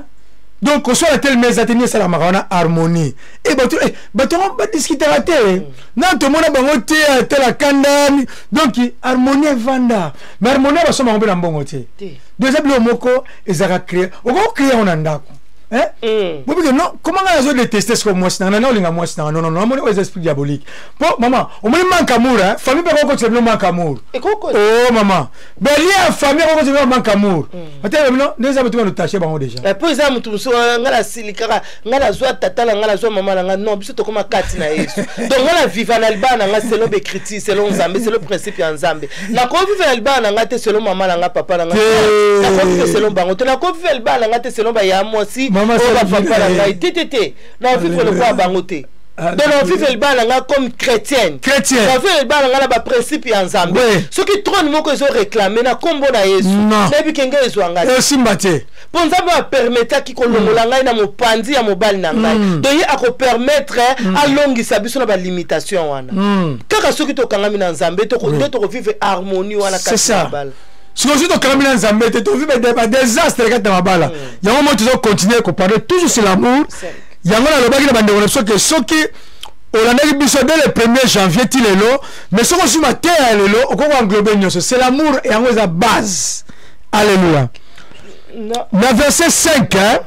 Donc koswala telema eza te, nini esalamaka wana harmonie e bato, bato yango badiskutaka te na tomona bango te tela kanda. Donc harmonie evanda, mais harmonie basombango mpe na mbongo te. Te. Donc eza biloko moko ezalaka créé, okoki créer yango na ndako, hein? Bobike non, comment ngai nazodéteste siko mwasi nanga, nani olinga mwasi nanga? Non, non, non, amoni oyo eza esprit diabolique. Mpo mama omoni manque amour, hein? Famille mpe kokotisa bino manque amour. Ekokota. Oh mama, belie ya famille kokotisa bino manque amour, ate bino nde eza bato banotache bango déjà. Mpo eza motu mosusu wana, ngai nasili kaka, ngai nazwa tata na ngai, nazwa mama na ngai. Non, biso tokóma kati na Yesu. Donc ngai na viva na libala na ngai selon baécriture, selon Nzambe, selon principe ya Nzambe. Nakoviva na libala na ngai te selon mama na ngai, papa na ngai. Te. Nakoviva selon bango te. Nakoviva libala na ngai te selon baya mwasi Mama oyo sali bapapa na vie. ngai te, te, te. Nakovivre lokola bango te. Donc nakovivre libala na ngai comme chrétienne. Chrétien. Nakovivre libala na ngai na baprincipe ya Nzambe. Soki trône moko ezoréclame na nkombo na Yesu, Non. nayebi ke ngai ezwa ngai te. Esimba te. Mpo Nzambe apermetaki kolongola ngai na mopanzi ya mobali na ngai, donc ye akopermettre alongisa biso na balimitation wana. Kaka soki tokangami na Nzambe, nde tokovivre harmonie wana C'est kati ça. na libala. Sikoyo soki tokangami na Nzambe te, tovive badésastre kati na mabala. Yango moi tozocontinue koparle toujours sur l'amour. Yango nalobaki na bandeko na biso ke soki olandaki biso dès le 1er janvier ti lelo, mais soki osui mateya ya lelo, okoki koenglobe nyonso. C'est l'amour, yango eza base. Alléluia. Non. Na verset 5, hein,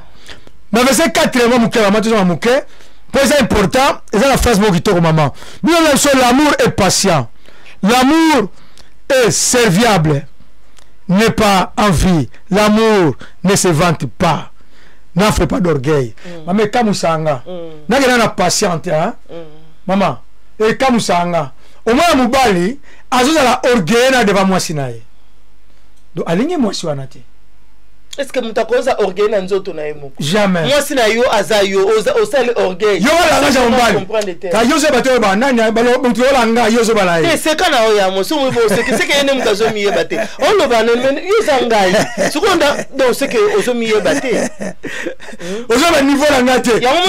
na verset 4 yango moke, mama, tozonga moke mpo eza important. Eza na phrase moko kitoko, mama. Bino na biso: l'amour est patient, l'amour est serviable, n'est pas envie, l'amour ne se vante pas, n'en fait pas d'orgueil. Mama, ekamusanga nakenda na patiente, hein? Mama, ekamusanga omwana mobali azozala orgueil na devant mwasi na ye, donc alingi mwasi wana te. Est ce que moto akoza orgueil na nzoto na ye moko? Jamais. Mwasi na yo aza yo, osali orgueil. Yo olanga ja mobali. Comprendre te. Ka yo ozoyeba te oyo banani moto olanga yo ozobala Te. Ye. Seka na oyo ya mosi omo oseki, seke ye nde moto azomiyeba te. Oloba yo eza ngai sikoyo nda, donc seke ozomiyeba te. Ozoba niveau na ngai te. Yango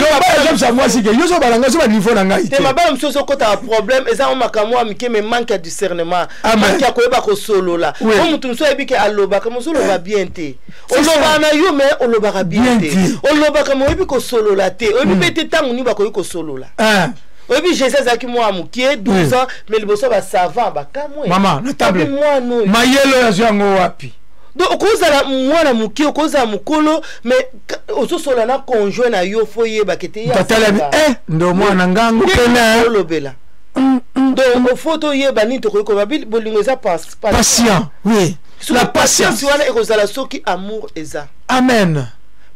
Ozobisa mwasi ke yo ozobala ngai, ozoba niveau na ngai te. Te. Mabala mosusu ozokɔta problème, eza ngo makambo ya mike, mais manque ya discernement, Amen. manque ya koyeba kosolola. O motu mosusu ayebi ke alobaka, mosu oloba bien te. Olobaka na yo, mais olobaka bien Bien te. te. Olobaka mais oyebi kosolola te, oyebi mpe te ntango nini bakoki kosolola. Hein. Oyebi Jésus azalaki mwana mokie, 12 ans, mais liboso ya basavant bakamwe. Mama na table. Abi mwana oyo. Mayele oyo azwi yango wapi? Donc okozala mwana moke, okozala mokolo, mais ozosolola na conjoint na yo, fo oyebaka ete ye Tatali abi asalaka. e ndo mwana ngangu pene. Olobela, donc ofo toyeba nini tokoki koyeba. Bolingo eza Patient, oui. Soki La patience. wana ekozala soki amour eza. Amen.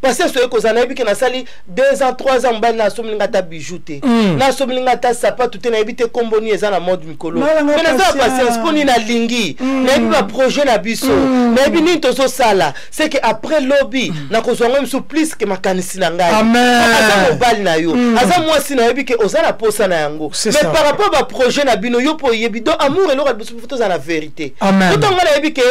Patience oye kozala, nayebi ke nasali 2 ans, 3 ans, mobali nasombeli nga ata bijou te, nasombeli nga ata sapatu te, nayebi te kombo nini eza na mode mikolo. Malanga. Mais naza na patience. Patience mpo nini? Nalingi, nayebi baprojet na biso, nayebi nini tozosala. C'est que après lobi nakozwa yango misu plus ke makanisi na ngai. Amen. Aza mobali na yo, aza mwasi, nayebi ke oza na posa na yango. C'est Mais ça. par rapport baprojet na bino, yo mpo oyebi. Donc amour, eloko ya liboso, faut tozala na vérité. Amen. Toto, nga nayebi ke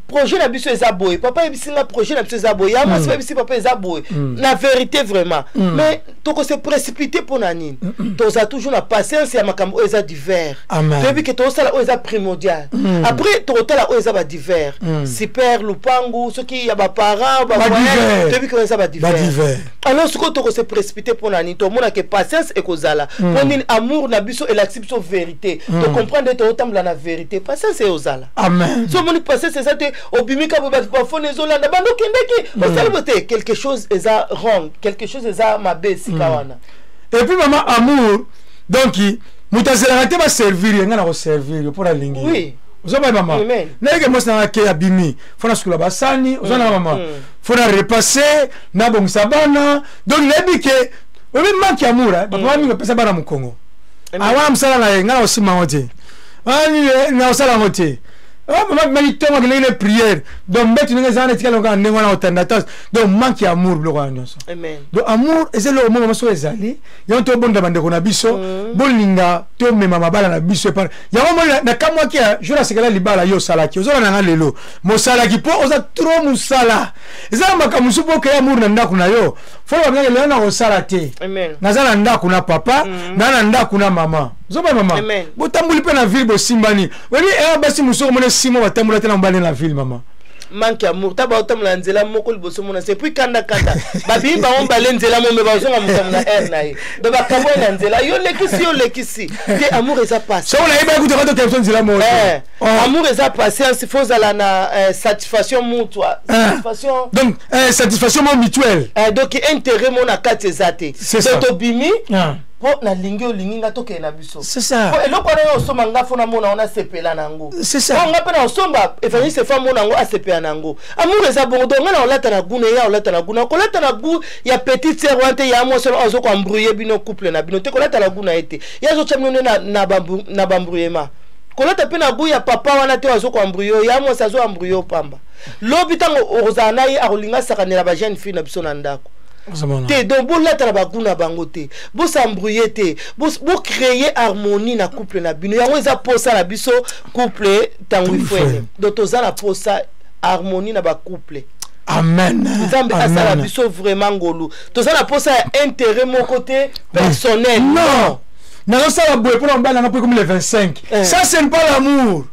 projet na biso eza boye, papa ayebisi nga projet na biso eza boye, ya mwasi bayebisi papa eza boye, na vérité vraiment. Mais tokose précipité mpo na nini? Toza toujours na patience ya makambo oyo eza divers. Amen. Toyebi ke tozosala oyo eza primordial, après tokotala oyo eza badivers, super lupangu, soki ya baparent. Badivers. Toyebi ke oyo eza badivers. Badivers. Alors sikoyo tokose précipité mpo na nini? Tomona ke patience ekozala mpo nini? Amour na biso elakisi biso vérité, tocomprendre tozotambola na vérité, patience eozala. Amen. So omoni patience eza te, obimi ka boye, bato bafone ezolanda, bando okendeki, osali bo te, quelque chose eza wrong, quelque chose eza mabe esika wana. Et puis mama, amour, donc moto azelaka te baservir ye. Ngai na koservir yo mpo nalingi. Ozobaya mama? Amen. Nayeke mwasi nanga ke abimi, fo nasukula basani, oza nanga mama, fo na repasse, nabongisa bana. Donc nayebi ke oyebi manque ya amour, bapapa mingi bapesa bana mokongo. Awana mosala na ye, ngai na kosimba yango te. Ah, nini, na kosala yango te. Ah, mama bimaki ntongo, akendeki na prière, donc mbetu ndenge eza wana etikali kaka ndenge wana kotanda ta. Donc manque ya amour, biloko wana nyonso. Amen. Donc amour eza eloko moko mama, soki ezali yango, tobonda bandeko na biso, bolinga tomema mabala na biso epa yango. Moni nakamwaki ya jour asekela libala, yo osalaki, ozola nanga lelo mosalaki mpo oza trop mosala. Eza na makambo mosusu mpo okei amour na ndako na yo, fo babengaki lelo na kosala te. Amen. Naza na ndako na papa, na ndako na mama, ozoba mama. Amen. Botamboli mpe na ville, bosimbani. Oyebi eya basi mosusu omoni esimo batambola te na mobali na ville, mama. Manque amour ta, baotambola na nzela moko liboso mona se, puis kanda kanda, babimi bango mibale nzela mo, me bazonga mokambo na aire na ye. Donc bakabwai na nzela, yo lekisi, yo lekisi te. Amour eza pasi. Soki nayebaki kutu kaka tokende nzela moko te. Oh. Amour eza patience, faut ozala na satisfaction mutua, satisfaction. Donc satisfaction mo mutuelle. Donc intérêt mo na kati eza te. C'est ça. Donc tobimi Ah. mpo nalingi, olingi nga, tokende na biso. C'est ça. Po eloko wana oyo osomba, nga fo namona ngo, nasepela na yango. C'est ça. Po nga mpe na osomba, évangéliste fa mona yango, asepela na yango. Amour eza bongo. Donc nga na olata na goût na ye, olata na goût na kolata na goût ya petite sœur wana te, ya mwasi wana azo koembrouiller bino couple na bino te. Kolata na goût na ye te, ye azotya bino nde na bambrouillement. Kolata mpe na goût ya papa wana te, azo koembrouiller yo, ya mwasi azo embrouiller yo pamba. Lobi ntango okozala na ye, akolinga asakanela bajeune fille na biso na ndako Ozomona. te. Donc bolata na bagoût na bango te, bosembrouiller te, bocréer harmonie na couple na bino. Yango eza posa na biso couple ntango ifwene. Donc toza na posa harmonie na bacouple. Amen. Nzambe asala Amen. biso vraiment ngolu. Toza na posa ya intérêt moko te personnel. Non, nazosala boye mpona mobali nanga mpo ekomi le 25. Ça, ce n'est pas l'amour.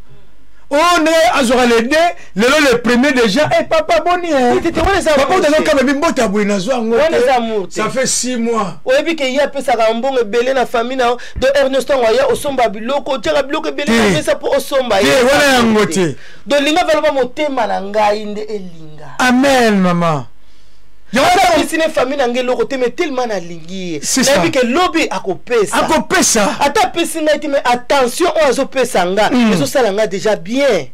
Oh, ndenge azwaka le 2, lelo le premier déjà: "Eh papa, boni?" Te, te, wana eza Papa amour te. utazokamba bimbote ya boye, nazwa yango Wana te. eza amour te. Ça fait 6 mois. Oyebi ke ye apesaka mbongo ebele na famille na yo, donc heure nyonso ntango aya, osomba biloko, otiaka biloko ebele Te. na mesa mpo osomba. Te, Ye wana yango te. Donc linga valoba motema na ngai nde elinga. Amen, mama. Yango apesi ne famille na ngai eloko te, mais tellement nalingi ye, C'est ça. nayebi ke lobi akopesa. Akopesa. Ata apesi ngai te, mais attention oyo azopesa nga ezosala nga déjà bien.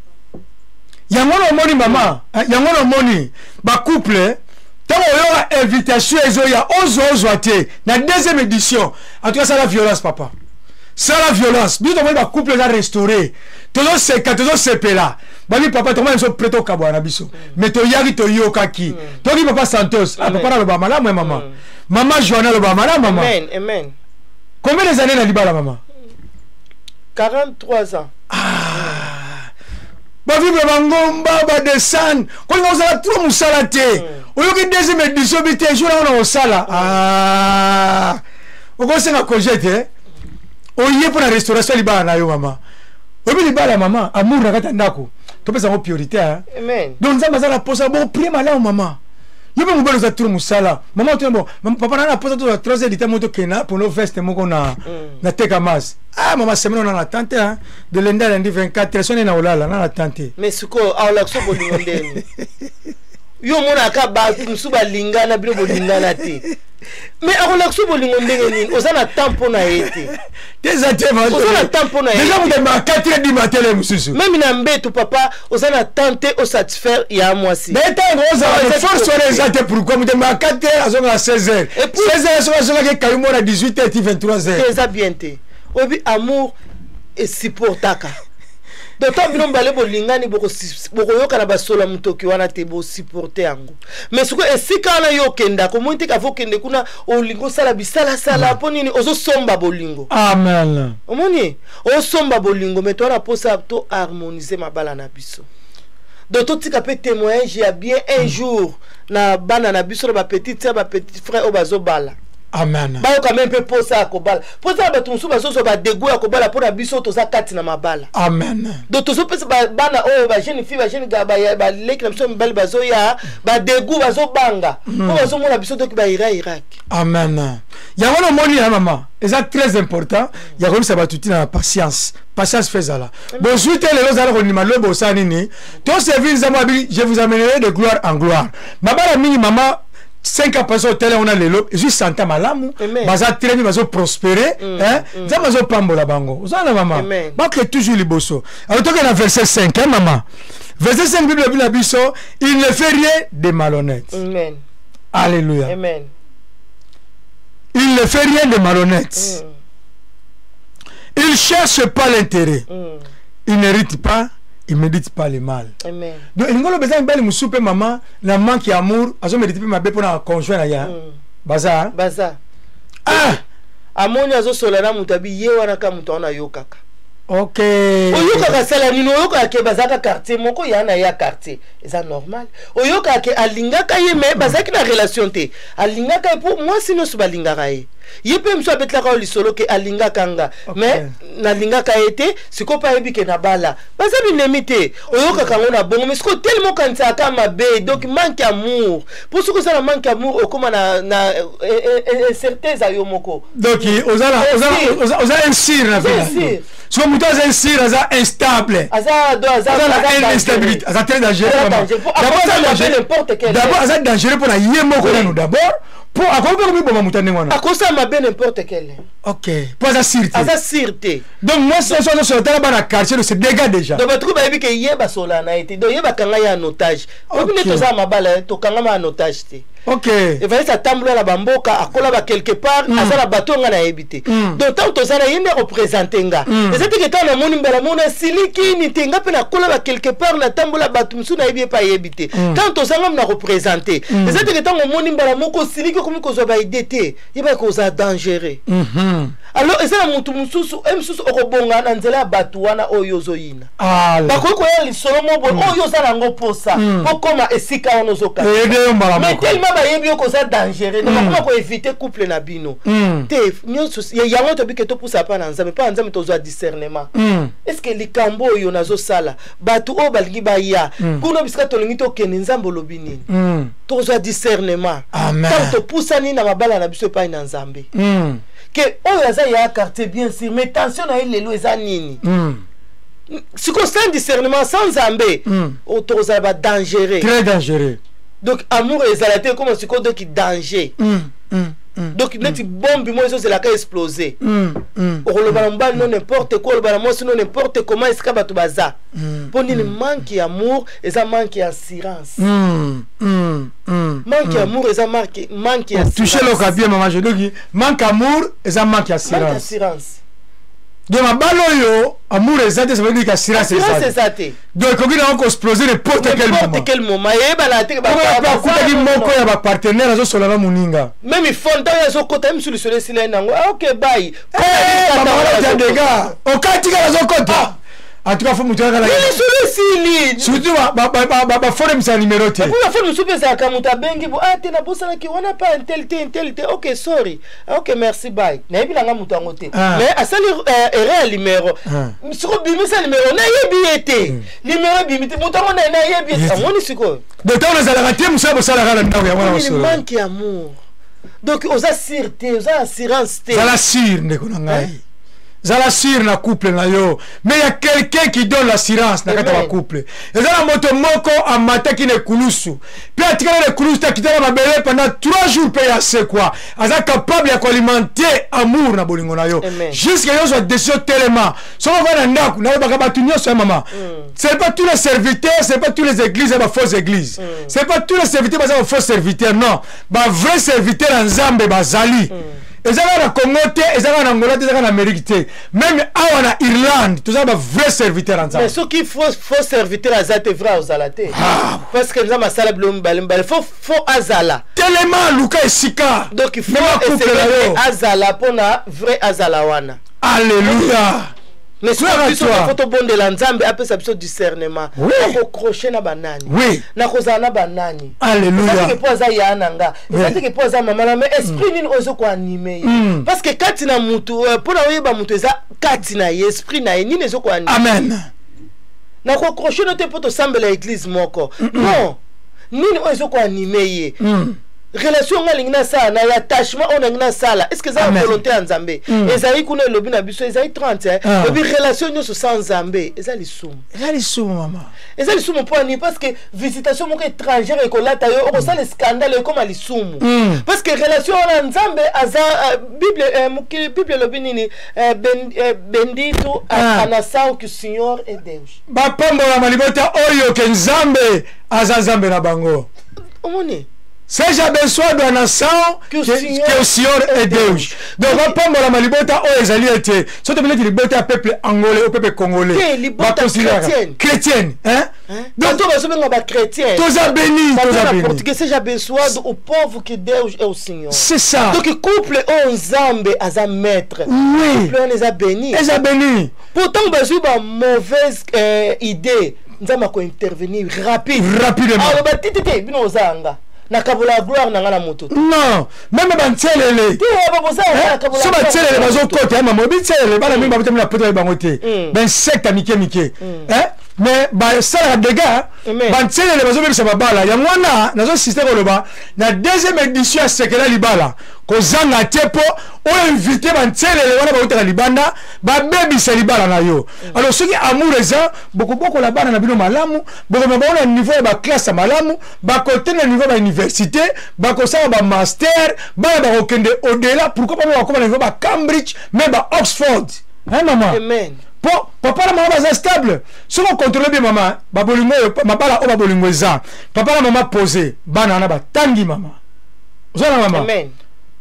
Yango na omoni mama, yango na omoni bacouple, ntango oyoka invitation ezoya, ozwa ozwa te na deuxième édition. En tout cas, sala violence, papa, sala violence. Biso tomoni bacouple eza restauré, tozoseka, tozosepela. Babi papa, tokomona biso prêt tokabwana na biso, mais toyaki, toyokaki, toyoki papa Santos. Ah, papa naloba malamu ya mama, mama Joana aloba malamu, mama. Amen, amen. Combien des années na libala, mama? 43 ans. Bavivre bangomba, badescendre, kolinga kozala trop mosala te. Oyoki deuxième édition bi te, jour yango na kosala. Ah, okosenga congé te, oye mpo na restauration ya libala na yo. Mama, oyebi libala, mama, amour na kati ya ndako, topesa yango priorité, hein. Amen. Donc Nzambe aza na posa boprie malamu. Mama, yo mpe mobali oza trop mosala. Mama otuna bon, papa na posa tozwa 3 heures du temps, mo tokenda mpona veste moko na teka mas. Ah mama, semaine ona na tante, hein, de lundi à lundi, 24 heures soni na olala na tante. Mais sikoyo aolakisa bolingo ndeni? Yo omonaka bato mosusu balingana, bino bolingana te. Mais akolakisa bolingo ndenge nini? Oza na temps mpo na ye te. Te, eza te. Oza na temps mpo na ye. Déjà moto amaka 4 heures du matin le mosusu. Même na mbeto, papa, oza na temps te osatisfaire ya mwasi. Mais ntango ozala na force wana eza te. Pourquoi moto amaka 4 heures, azongaka 16 heures? 16 heures, soki azongaki ekayi mona 18 heures ti 23 heures. Te, eza bien te. Oyebi, amour esupportaka. Donc ntango bino mibale bolingani, bokoyoka na basola motoki wana te, bosupporte yango. Mais sikoyo esika wana yo okendaka, omoni te kava okende kuna, olingi osala bisalasala mpo nini? Ozosomba bolingo. Amen. Omoni, osomba bolingo. Mais towana mposa to harmoniser mabala na biso. Donc totika mpe témoignage ya bien un jour na bana na biso, na bapetite sœur, bapetit frère oyo bazobala. Amen. Bayoka me mpe mposa ya kobala, mposa na bato mosusu bazozwa badégoût ya kobala mpo na biso toza kati na mabala. Amen. Donc tozopesa bana oyo, bajeune fille, bajeune, baleki na biso mibali bazoya, badégoût, bazobanga mpo bazomona biso toki baira Irak. Amen. Yango namoni ya mama, eza très important ya koyebisa bato ntina na patience. Patience fe ezala. Bozwi te lelo, ozala kondima lobi osala nini. Toservir Nzambe abi: "Je vous amènerai de gloire en gloire." Mabala mingi, mama, 5 ans passé, otele wana lelo ezwi santa malamu. Amen. Baza très bien, bazoprospérer, hein? Nzambe azopambola bango. Ozala na mama. Amen. Bake toujours liboso. Alors toke na verset 5, hein, mama? Verset 5, Bible ebi na biso: "Il ne fait rien de malhonnête." Amen. Alléluia. Amen. Il ne fait rien de malhonnête. Il cherche pas l'intérêt. Il n'hérite pas, il médite pas le mal. Amen. Donc elingi oloba eza mibali mosusu mpe, mama, na manque ya amour, azomédite mpe mabe mpona conjoint na ye. Baza. Baza. Ah. Amoni azosola na moto, abi ye wana ka moto wana ayokaka. Ok. Oyokaka asala nini? Oyokaka ke bazalaka quartier moko, ya na ye ya quartier, eza normal. Oyokaka ke alingaka ye, mais bazalaki na relation te. Alingaka ye mpo mwasi nyonso balingaka ye. Ye mpe mosu abetelaka yo lisolo ke alingaka nga, mais nalingaka ye te. Sikoyo mpe ayebi ke na bala, baza binemi te. Oyokaka yango na bongo. Mais sikoyo telema okanisaka mabe. Donc manque amour, mpo soki oza na manque amour, okóma na incertitude ya yo moko. Donc oza oza insur na vie. Soki moto aza insur, aza instable. Aza do aza aza instabilité, aza très dangereux. D'abord aza dangereux mpona ye moko nanu d'abord, mpo akoki mpe komiboma moto ndenge wana. Akosala mabe n'importe quel. Ok, mpo aza sûr te. Aza sûr te. Donc mwasi nyonso azosola, tala bana quartier, se dégâts déjà. Donc bato bayebi ke ye basola na ye te. Donc ye bakanga ye en otage. Oyebi nde toza mabala, tokangama en otage te. Evariste atambola na bamboka, akola ba quelque part, aza na bato nga nayebi te. Donc ntango toza na ye nde akoprésente nga. Eza teke ntango namoni mbala mona asiliki te. Nga mpe nakola ba quelque part, natambola, bato mosusu nayebi ye mpe ayebi te. Ntango toza, nga na koprésente. Eza teke ntango omoni mbala moko osiliki, okomi kozwa baidées te, yebaki kozala dangereux. Alors eza na motu mosusu e mosusu okobonga na nzela ya bato wana oyo ozoyina. Bakoki koya lisolo mo boye oyo oza nango mposa mpo koma esika wana ozokata, mais tellement bayebi yo koza dangereux, donc bakoma koéviter couple na bino te. Nyonso yango tobike topusa mpa na Nzambe, mpa na Nzambe tozwa discernement. Est ce que likambo oyo nazosala, bato oyo balingi baya kuna bisika tolingi tokende, Nzambe olobi nini? Tozwa discernement ntango topusani na mabala na biso epai na Nzambe, ke oyo aza ya quartier, bien sûr, mais tension na ye lelo eza nini? Sikoyo sans discernement, sans Nzambe, tokozala badangereux. Très dangereux. Donc amour ezala te, ekoma sikoyo donc danger. Donc neti bombe mo ezozelaka explose. Okoloba na mobali no n'importe quoi, oloba na mwasi no n'importe comment esika bato baza. Mpo nini? Manque ya amour eza manque ya assurance. Manque ya amour eza manque ya Touche loka bien, mama. Je donc manque amour eza manque ya assurance. Assurance. Donc mabala oyo amour eza te, ça veut dire que assurance eza eza te. Donc ekoki nango koexplose n'importe quel moment. N'importe quel moment, eyebana te. Akutaki moko ya bapartenaire azosola na moninga. Même fond, ntango azokota ye mosu, lisolo esila ye nango. Ah, ok, bye. Mama, dégâts okati kaka azokota. En tout cas, faut moto akala lisolo esili. Surtout bafonemisa numéro te. Bafone mosusu mpe ezalaka moto abengi bo: "Ah te, nabosanaki wana pa untel te, untel te. Ok, sorry. Ok, merci, bye." Nayebi nanga moto yango te, mais asali erreur ya numéro. Siko bimisa numéro, nayebi ye te. Numéro ebimi te, moto yango nayebi ye. Amoni sikoyo. Donc ntango nazalaka te, mosala bosalaka na ndako yango na manque ya amour. Donc oza sûr te, oza assurance te. Zala sûr, ndeko na ngai. Zala sûr na couple na yo, mais ya quelqu'un qui donne l'assurance na kati ya bacouple. Eza na moto moko amataki na ekulusu mpe atikala na ekulusu te, akitaka mabele pendant 3 jours mpe ya sekwa. Aza capable ya koalimenter amour na bolingo na yo jusque yo ozwa décision. Telema, soki ovanda na ndako, nayebaka bato nyonso ya mama. C'est pas tous les serviteurs, c'est pas tous les églises ya bafausses églises, c'est pas tous les serviteurs baza bafaux serviteurs. Non, bavrai serviteur ya Nzambe bazali. Eza kaka na Congo te, eza kaka na Angola te, eza kaka na Amérique te, même awa na Irlande toza bavrai serviteur ya Nzambe. Mais soki faux serviteur aza te, vrai ozala te, parce que Nzambe asala bilo mibale mibale, faux azala. Telema, luka esika. Donc il faut esengeli azala mpona vrai azala wana. Alléluia. Mais soki biso faut tobondela Nzambe apesa biso discernement. Nakocroche na banani? Nakozala na banani? Alléluia. Mpo aza ya na nga, eza teke mpo aza mama na, mais esprit nini oyo ezokoanime ye? Parce que kati na mutu, mpona oyeba mutu, eza kati na ye, esprit na ye nini ezokoanime. Amen. Nakocroche no te mpo tosambela église moko, non. Nini oyo ezokoanime ye? Relation nga alingi nasala na ye, attachement oyo nalingi nasala, est ce que eza na volonté ya Nzambe? Ezali kuna, elobi na biso, ezali 30, elobi relation nyonso sans Nzambe eza lisumu. Eza lisumu, mama. Eza lisumu. Mpo ani? Parce que visitation moko étrangère ekolata yo, okosala scandale, ekoma lisumu. Parce que relation wana Nzambe aza Bible, mokili, Bible elobi nini? Bendito a nação que o Senhor é Deus. Bapambolama libota oyo ke Nzambe aza Nzambe na bango. Omoni? Seja abençoado a nação que o Senhor é Deus. Donc bapambolama libota oyo ezali ete soki tobileti libota ya peuple angolais o peuple congolais. Libota chrétienne, hein? Donc to bazobenga bachrétien. Toza béni, toza béni. Portugais: seja abençoado o povo que Deus é o Senhor. C'est ça. Donc couple oyo Nzambe aza maître, couple wana eza béni. Eza béni. Pourtant bazwi ba mauvaise idée, Nzambe akointervenir rapide. Rapidement. Aloba te, te te, bino oza yanga, nakabola gloire na nga na moto te. Non, même bantielele, so batielele bazokota ya mama, oyebi tielele, bana mingi babotami na poto, bango te, bainsecte ya mike mike, mais basalaka dégâts. Bantielele bazobebisa babala. Yango wana nazoinsiste koloba na deuxième édition ya Sekela Libala, kozanga te mpo oyo invité bantielele wana bautaka libanda babebisa libala na yo. Alors soki amour eza, bokobokola bana na bino malamu, bokomema bango na niveau ya baclasse ya malamu, bakote na niveau ya bauniversité, bakosala bamaster, bana bakokende au-delà. Pourquoi pas bakoma na niveau ba Cambridge, même ba Oxford, hein, mama? Amen. Po papa na mama baza stable. Soki ocontrôle bien, mama, babolingo oyo, mabala oyo babolingo eza, papa na mama posé, bana wana batangi, mama, oza na mama. Amen.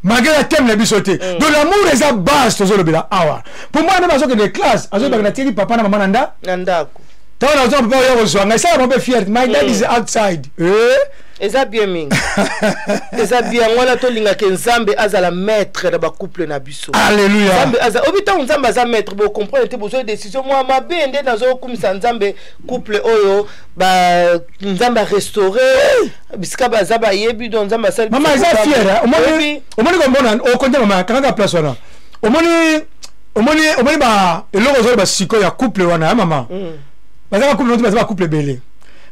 Malgré la thème na biso te. Donc l'amour eza base tozolobela awa. Po mwana meme azokende classe, azolobaka natieli papa na mama na nda na ndako. Ntango nazwa papa oya kozwa ngai, esala mpe fierté: my dad is outside, eh? Eza bien mingi, eza bien. Yango wana tolingaka Nzambe azala maître na bacouple na biso. Alléluia. Nzambe aza obi, ntango Nzambe aza maître, bocomprendre te, bozwa décision mwa mabe. Nde nazokumisa Nzambe, couple oyo ba Nzambe arestaure bisika baza, bayebi. Donc Nzambe asali. Mama, eza fière. Omoni, omoni komona okonte, mama, kangaka place wana. Omoni, omoni, omoni ba eloko ozoloba sikoyo ya couple wana ya mama. Baza bacouple, baza bacouple ebele,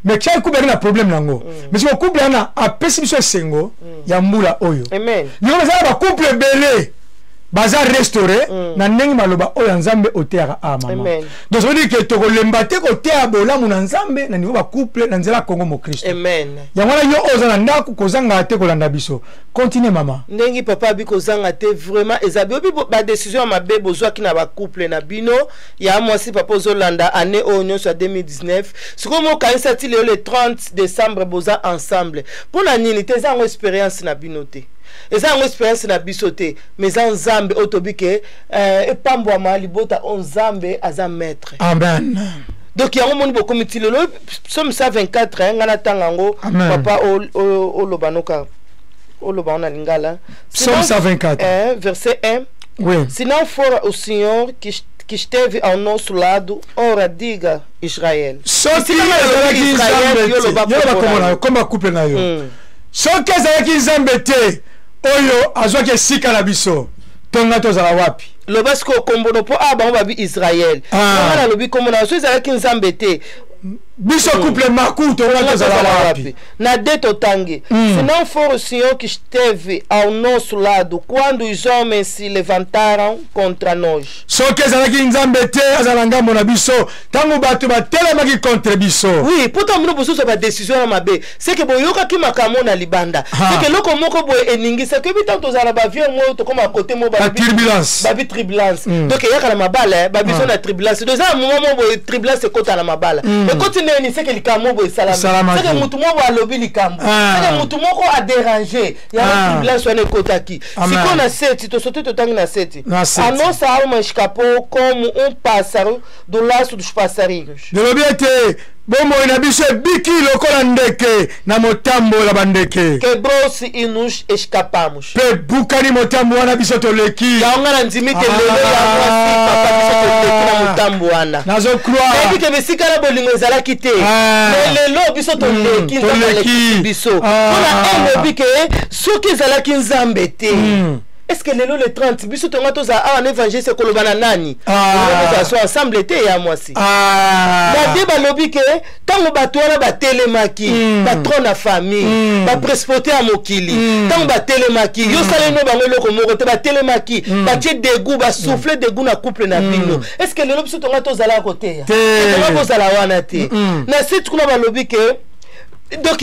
mais chaque couple azali na problème nango. Mais siko couple wana apesi biso esengo ya mbula oyo. Amen. Yango baza na bacouple ebele baza restauré na ndenge maloba oyo ya Nzambe oteyaka a mama. Amen. Donc ça veut dire que tokolemba te koteya bolamu na Nzambe na niveau bacouple na nzela ya Kongo Mokristo. Amen. Yango wana yo oyo oza na ndako, kozangaka te kolanda biso. Continue, mama. Ndenge papa abi, kozanga te, vraiment eza obi badécision ya mabe bozwaki na bacouple na bino ya mwasi. Papa ozolanda, année oyo nyonso ya 2019, sikoyo mokanisa ti lelo le 30 décembre boza ensemble mpo na nini te? Eza yango expérience na bino te, eza yango expérience na biso te, mais eza Nzambe oyo tobi ke epambwama libota oyo Nzambe aza maître. Amen. Donc yango moni bokomi ti lelo. Psaume 124, ngai natanga yango. Amen. Papa, oloba noka, oloba ngo na lingala. Psaume 124. Verset 1. Oui. Se não fora o Senhor que esteve ao nosso lado, ora diga Israel. Soki Esika ezalaki Israel, Nzambe yo te, loba yo loba kombo kombo na na yo. yo, komba couple na yo. Soki ezalaki Nzambe te oyo azwaki esika na biso, tonga tozala wapi? Loba sikoyo kombo no, mpo awa bango babi Israel. Ah. Nga nalobi kombo na yo. So ezalaki Nzambe te. Biso couple Maku tokola tozala wapi? Na de totangi. Se não for o Senhor que esteve ao nosso lado quando os homens se levantaram contra nós. Soki ezalaki Nzambe te azala ngambo na biso ntango bato batelemaki contre biso. Oui, mpo ntango bino bosusu badécision ya mabe, seke boyokaki makambo na libanda, seke eloko moko boye eningisaki. Oyebi, ntango tozala na bavie moko, tokóma kote moko baturbulence. Babi turbulence, donc eyaka na mabala, babiso na turbulence. Donc eza na moment moko boye turbulence ekota na mabala. Ekoti ndeni? Seke likambo moko boye esalami, seke mutu moko boye alobi likambo, seke mutu moko adéranger yango, turbulence wana ekotaki. Sikoyo na seti tosote, totangi na seti: "A nossa alma escapou como um pássaro do laço dos passarinhos." Elobi ete bomoi na biso ebiki lokola ndeke na motambo ya bandeke. "Quebrou-se e nos escapamos." Mpe ebukani motambo wana, biso toleki. Yango nga na ndimi te lelo ya mwasi, papa, biso toleki na motambo wana. Nazocroire. Nayebi ke bisika na bolingo ezalaki te, mais lelo biso toleki, Nzambe alekisi biso. Mpona elobi ke soki ezalaki Nzambe te, est ce que lelo le 30 biso tonga tozala awa na évangéliste koloba na nani? Tozala so ensemble te, ya mwasi. Bade balobi ke ntango bato wana batelemaki, patron na famille, baprincipauté ya mokili, ntango batelemaki, yo saleli no bango eloko moko te, batelemaki, batie dégoût, basouffle dégoût na couple na bino. Est ce que lelo biso tonga tozala koteya? Tonga kozala wana te. Na site kuna balobi ke donc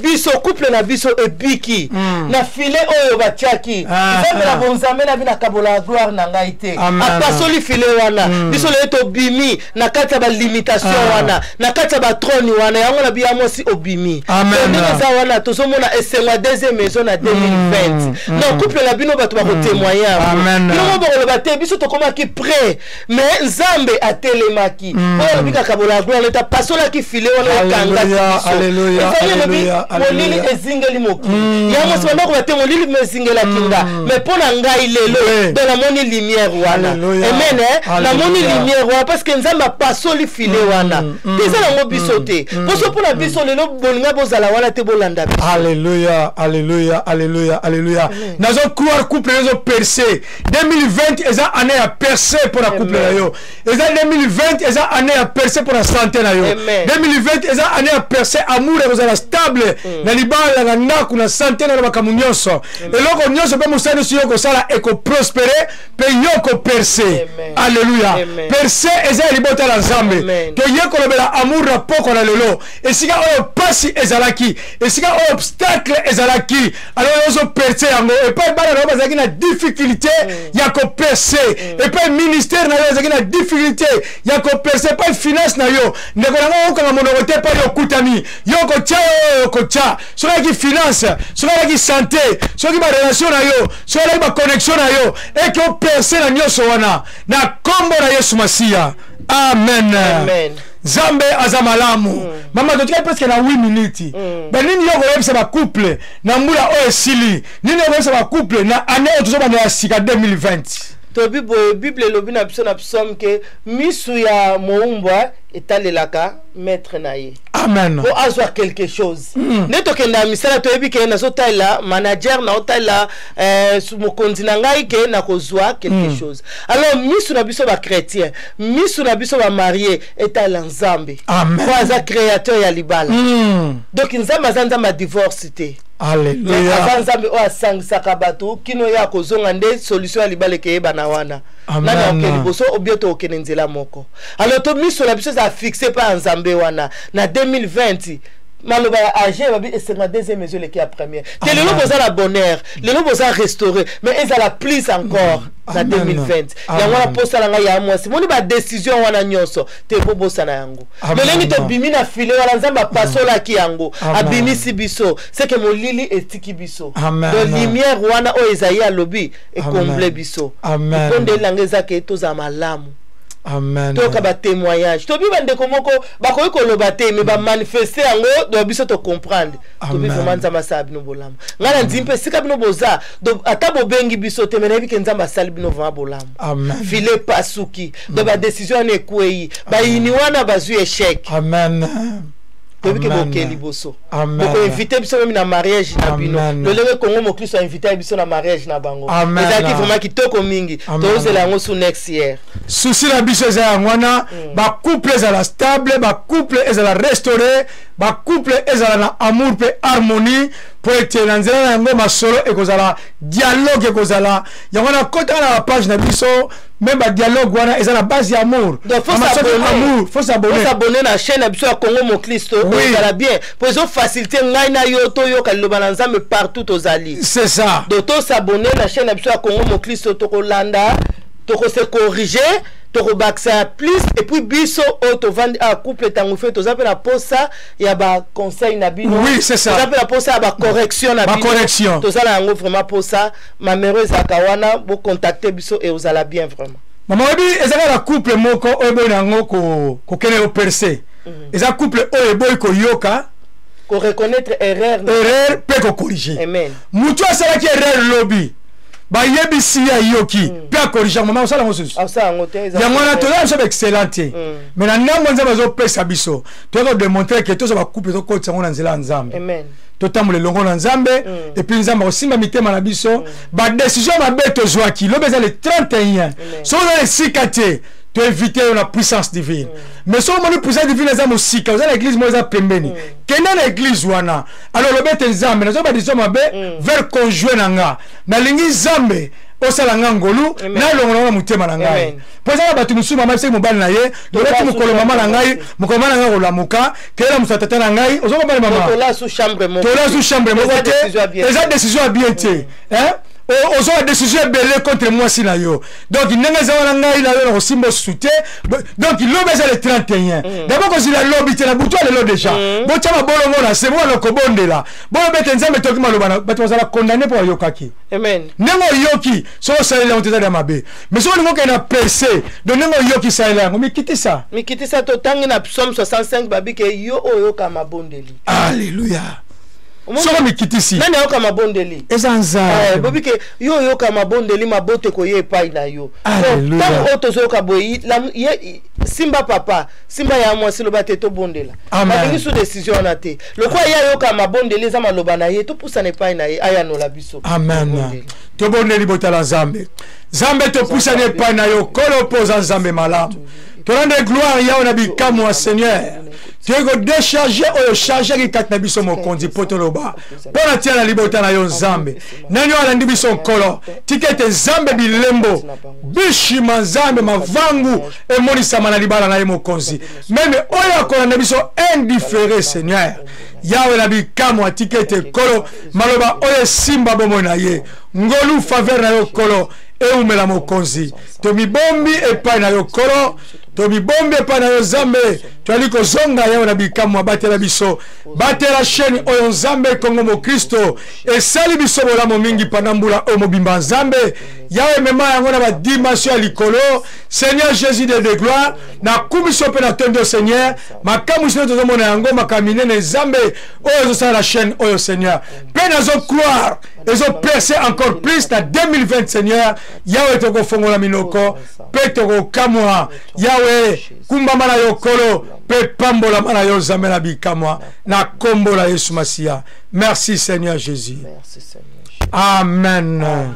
biso couple na biso ebiki na filet oyo batiaki. Nzambe na bonzambe na bino akabola gloire na ngai te, apasoli filet wana. Biso lelo tobimi na kati ya balimitation wana, na kati ya batrône wana. Yango na biya mwasi obimi. Ndenge eza wana, tozomona esengo ya deuxième maison na 2020. Non, couple na bino, bato bakotémoigne yango. Bino mo bokoloba te biso tokomaki prêt, mais Nzambe atelemaki oyo alobi kakabola gloire leta, apasolaki filet wana, ekangaki biso. Ezali elobi molili ezingeli mokili yango nsima ndako bate molili me ezingelaki nga, mais mpo na ngai lelo donc namoni lumière wana. Amen, namoni lumière wana parce que Nzambe apasoli filet wana te. Eza nango biso te, poso mpo na biso lelo bolinga bozala wana te, bolanda biso. Alleluya, alleluya, alleluya, alleluya! Nazo croire couple nazo percé. 2020 eza année ya percé mpo na couple na yo. Eza 2020 eza année ya percé mpo na santé na yo. 2020 eza année ya percé, amour ekozala stable na libala, na ndako, na santé na makambo nyonso, eloko nyonso mpe mosala nyonso yo kosala ekoprospérer mpe yo kopercer. Alleluya! Percée eza ya libota na Nzambe. Toye kolobela amour na poko na lelo. Esika oyo pasi ezalaki, esika oyo obstacle ezalaki, alors ozopercer yango. Epai bana na yo bazalaki na difficulté ya kopercer, epai ministère na yo ezalaki na difficulté ya kopercer, epai finance na yo, ndeko nango okokanga monoko te, epai okutami yo kotya oyo okotya, soki alaki finance, soki alaki santé, soki barelation na yo, soki alaki baconnexion na yo, eke opercer na nyonso wana na nkombo na Yesu Masiya. Amen, amen. Nzambe aza malamu. Mama, totikali presque na 8 minutes. Banini yo koyebisa bacouple na mbula oyo esili? Nini yo koyebisa bacouple na année oyo tozobanda ya sika, 2020? Toyebi boye, Bible elobi na biso na psaume ke misu ya mowumbwa etalelaka maître na ye Amen. Po azwa quelque chose. Nde tokenda ya misala, toyebi ke nazotalela manager, naotalela mokonzi na ngai ke nakozwa quelque chose. Alors misu na biso bachrétien, misu na biso bamariés etalela Nzambe po aza créateur ya libala. Donc Nzambe aza Nzambe ya divorce te. Aza Nzambe oyo asangisaka bato kino ye akozonga. Nde solution ya libala ekeyebana wana, nani akokende liboso obio tokokende nzela moko. Alors to miso na biso eza fixe mpa ya Nzambe wana. Na 2020, maloba ya age babi esenga deuxième mesure eleki ya première te. Lelo boza na bonheur, lelo boza restauré, mais ezala plus encore na 2020. Yango wana posa na ngai ya mwasi, moni badécision wana nyonso te, bobosana yango. Lolenge tobimi na filet wana, Nzambe apasolaki yango, abimisi biso, seke molili etiki biso. Donc lumière wana oyo ezali alobi ekomble biso. Mpondeli yango eza ke tozala malamu. Toyoka batémoignage, tobi bandeko moko bakoki koloba te, mais bamanifeste yango, donc biso tocomprendre. Tobi vraiment Nzambe asala bino bolamu. Ngai na ndimi mpe esika bino boza, donc ata bobengi biso te, mais nayebi ke Nzambe asali bino vraiment bolamu. Filet pasuki, donc badécision wana ekwei, bayini wana bazwi échec. Amen. Toyebi ke bokee liboso, bokoinvite biso meme na mariage na bino, lolenge Kongo Mokristo ainvite biso na mariage na bango. Ezalaki vraiment kitoko mingi. Tozela yango su next year. Souci na biso eza yango wana, bacouple ezala stable, bacouple ezala restauré, bacouple ezala na amour mpe harmonie, mpo ete na nzela na yango masolo ekozala, dialogue ekozala. Yango wana kotaka na bapage na biso, même badialogue wana eza na base ya amour. Donc faut s'abonner, faut s'abonner, faut s'abonner na chaîne na biso ya Congo Moklisto. Ezala bien po ezofacilite ngai na yo toyoka liloba na Nzambe partout tozali. C'est ça. Donc tosabonner na chaîne na biso ya Congo Moklisto, tokolanda, tokose corriger, tokobakisa ya plus. Et puis biso oyo tovandi a couple ntango fe, toza mpe na posa ya baconseil na bino. Oui, c'est ça. Toza mpe na posa ya bacorrection na bino. Toza na yango vraiment posa. Mamero ezalaka wana, bocontacte biso e ozala bien vraiment. Mama, oyebi, eza kaka couple moko oyo eboyi na yango kokende kopercer. Eza couple oyo eboyi koyoka, koreconnaître erreur, erreur mpe kocorriger. Motu asalaki erreur lobi, bayebisi ye, ayoki mpe acorriger. Mama, osala yango susu? Yango wana toza biso baexcellent te, mais na ndambo Nzambe azopesa biso, toyaka kodémontrer ke toza bacouple, tokotisa yango na nzela ya Nzambe, totambola elongo na Nzambe, et puis Nzambe akosimba mitema na biso. Badécision mabe tozwaki lobi, eza le 31. Soki oza na esika te, toinvite yo na puissance divine. Mais soki omoni puissance divine eza mosika, oza na église moko eza pembeni, kende na église wana. Alors lobi ete: "Nzambe, nazwa badécision mabe vers conjoint na nga, nalingi Nzambe osala nga ngolu, nalongola ngo na motema na ngai." Mpo eza na bato mosusu, mama, biseki mobali na ye, lobeti mokolo mama na ngai, mokolo mama na ngai kolamuka, keyela mosu ya tata na ngai. Ozo mobali, mama, tola su chambre moko te, eza décision ya bien te. Ozwa décision ebele contre mwasi na yo. Donc ndenge eza wana, ngai na yo na kosimba osusu te. Donc lobi eza le 31. D'abord kozila lobi te, na butu ya lelo déjà botya mabolongo na se, bwana kobondela, boloba ete: "Nzambe, toki maloba." Bato bazala condamné mpo bayokaki. Ndenge oyoki, soki osaleli yango te, eza ya mabe. Mais soki olingi okende na percée, donc ndenge oyoki, salela yango, mikitisa. Mikitisa. Totangi na Psaume 65, babike yo oyoka mabondeli. Alleluya. Soko mikitisi. Nani ayoka mabondeli? Eza Nzambe. Bobi ke yo oyoka mabondeli, mabote koya epai na yo. Ntango oyo tozoyoka boye, simba papa, simba ya mwasi, loba te, tobondela. Balingi su décision wana te. Lokola ye ayoka mabondeli, eza maloba na ye, topusana epai na ye, ayanola biso. Amen. Tobondeli. Botala Nzambe. Nzambe, topusani epai na yo, Kolo, mpo oza Nzambe malamu. Torendre gloire, Yawe na bikamwa. Seigneur, toyei kodécharger oyo chargeki kati na biso, Mokonzi, mpo toloba mpo na tia na libota na yo. Nzambe, nani oyo alandi biso, Nkolo, tika ete, Nzambe, bilembo bishima, Nzambe, mavangu emonisama na libala na ye, Mokonzi, même oyo akolanda biso en différé. Seigneur, Yawe na bikamwa, tika ete, Nkolo, maloba oyo esimba bomoi na ye. Ngolu, faveur na yo, Nkolo, eumela. Mokonzi, tomibombi epai na yo, Nkolo, tomibombi epai na yo, Nzambe. Toyali kozonga, Yawe na bikamwa, batela biso, batela chaîne oyo, Nzambe. Kongo Mokristo esali biso bolamu mingi panda mbula oyo mobimba. Nzambe, Yawe, mema yango na badimension ya likolo. Seigneur Jésus de gloire, nakumisi yo mpe natondi yo, Seigneur. Makambo sino tozomona yango, makambo minene, Nzambe, oyo ezosala na chaîne oyo, Seigneur, mpe nazocroire ezopercer encore plus na 2020. Seigneur, Yawe, tokofongola minoko mpe tokokamwa. Yawe, kumbama na yo, Nkolo, mpe pambolama na yo, Nzambe na bikamwa, na kombo la Yesu Masiya. Merci, Seigneur Jésus. Merci, Seigneur. Amen, Amen.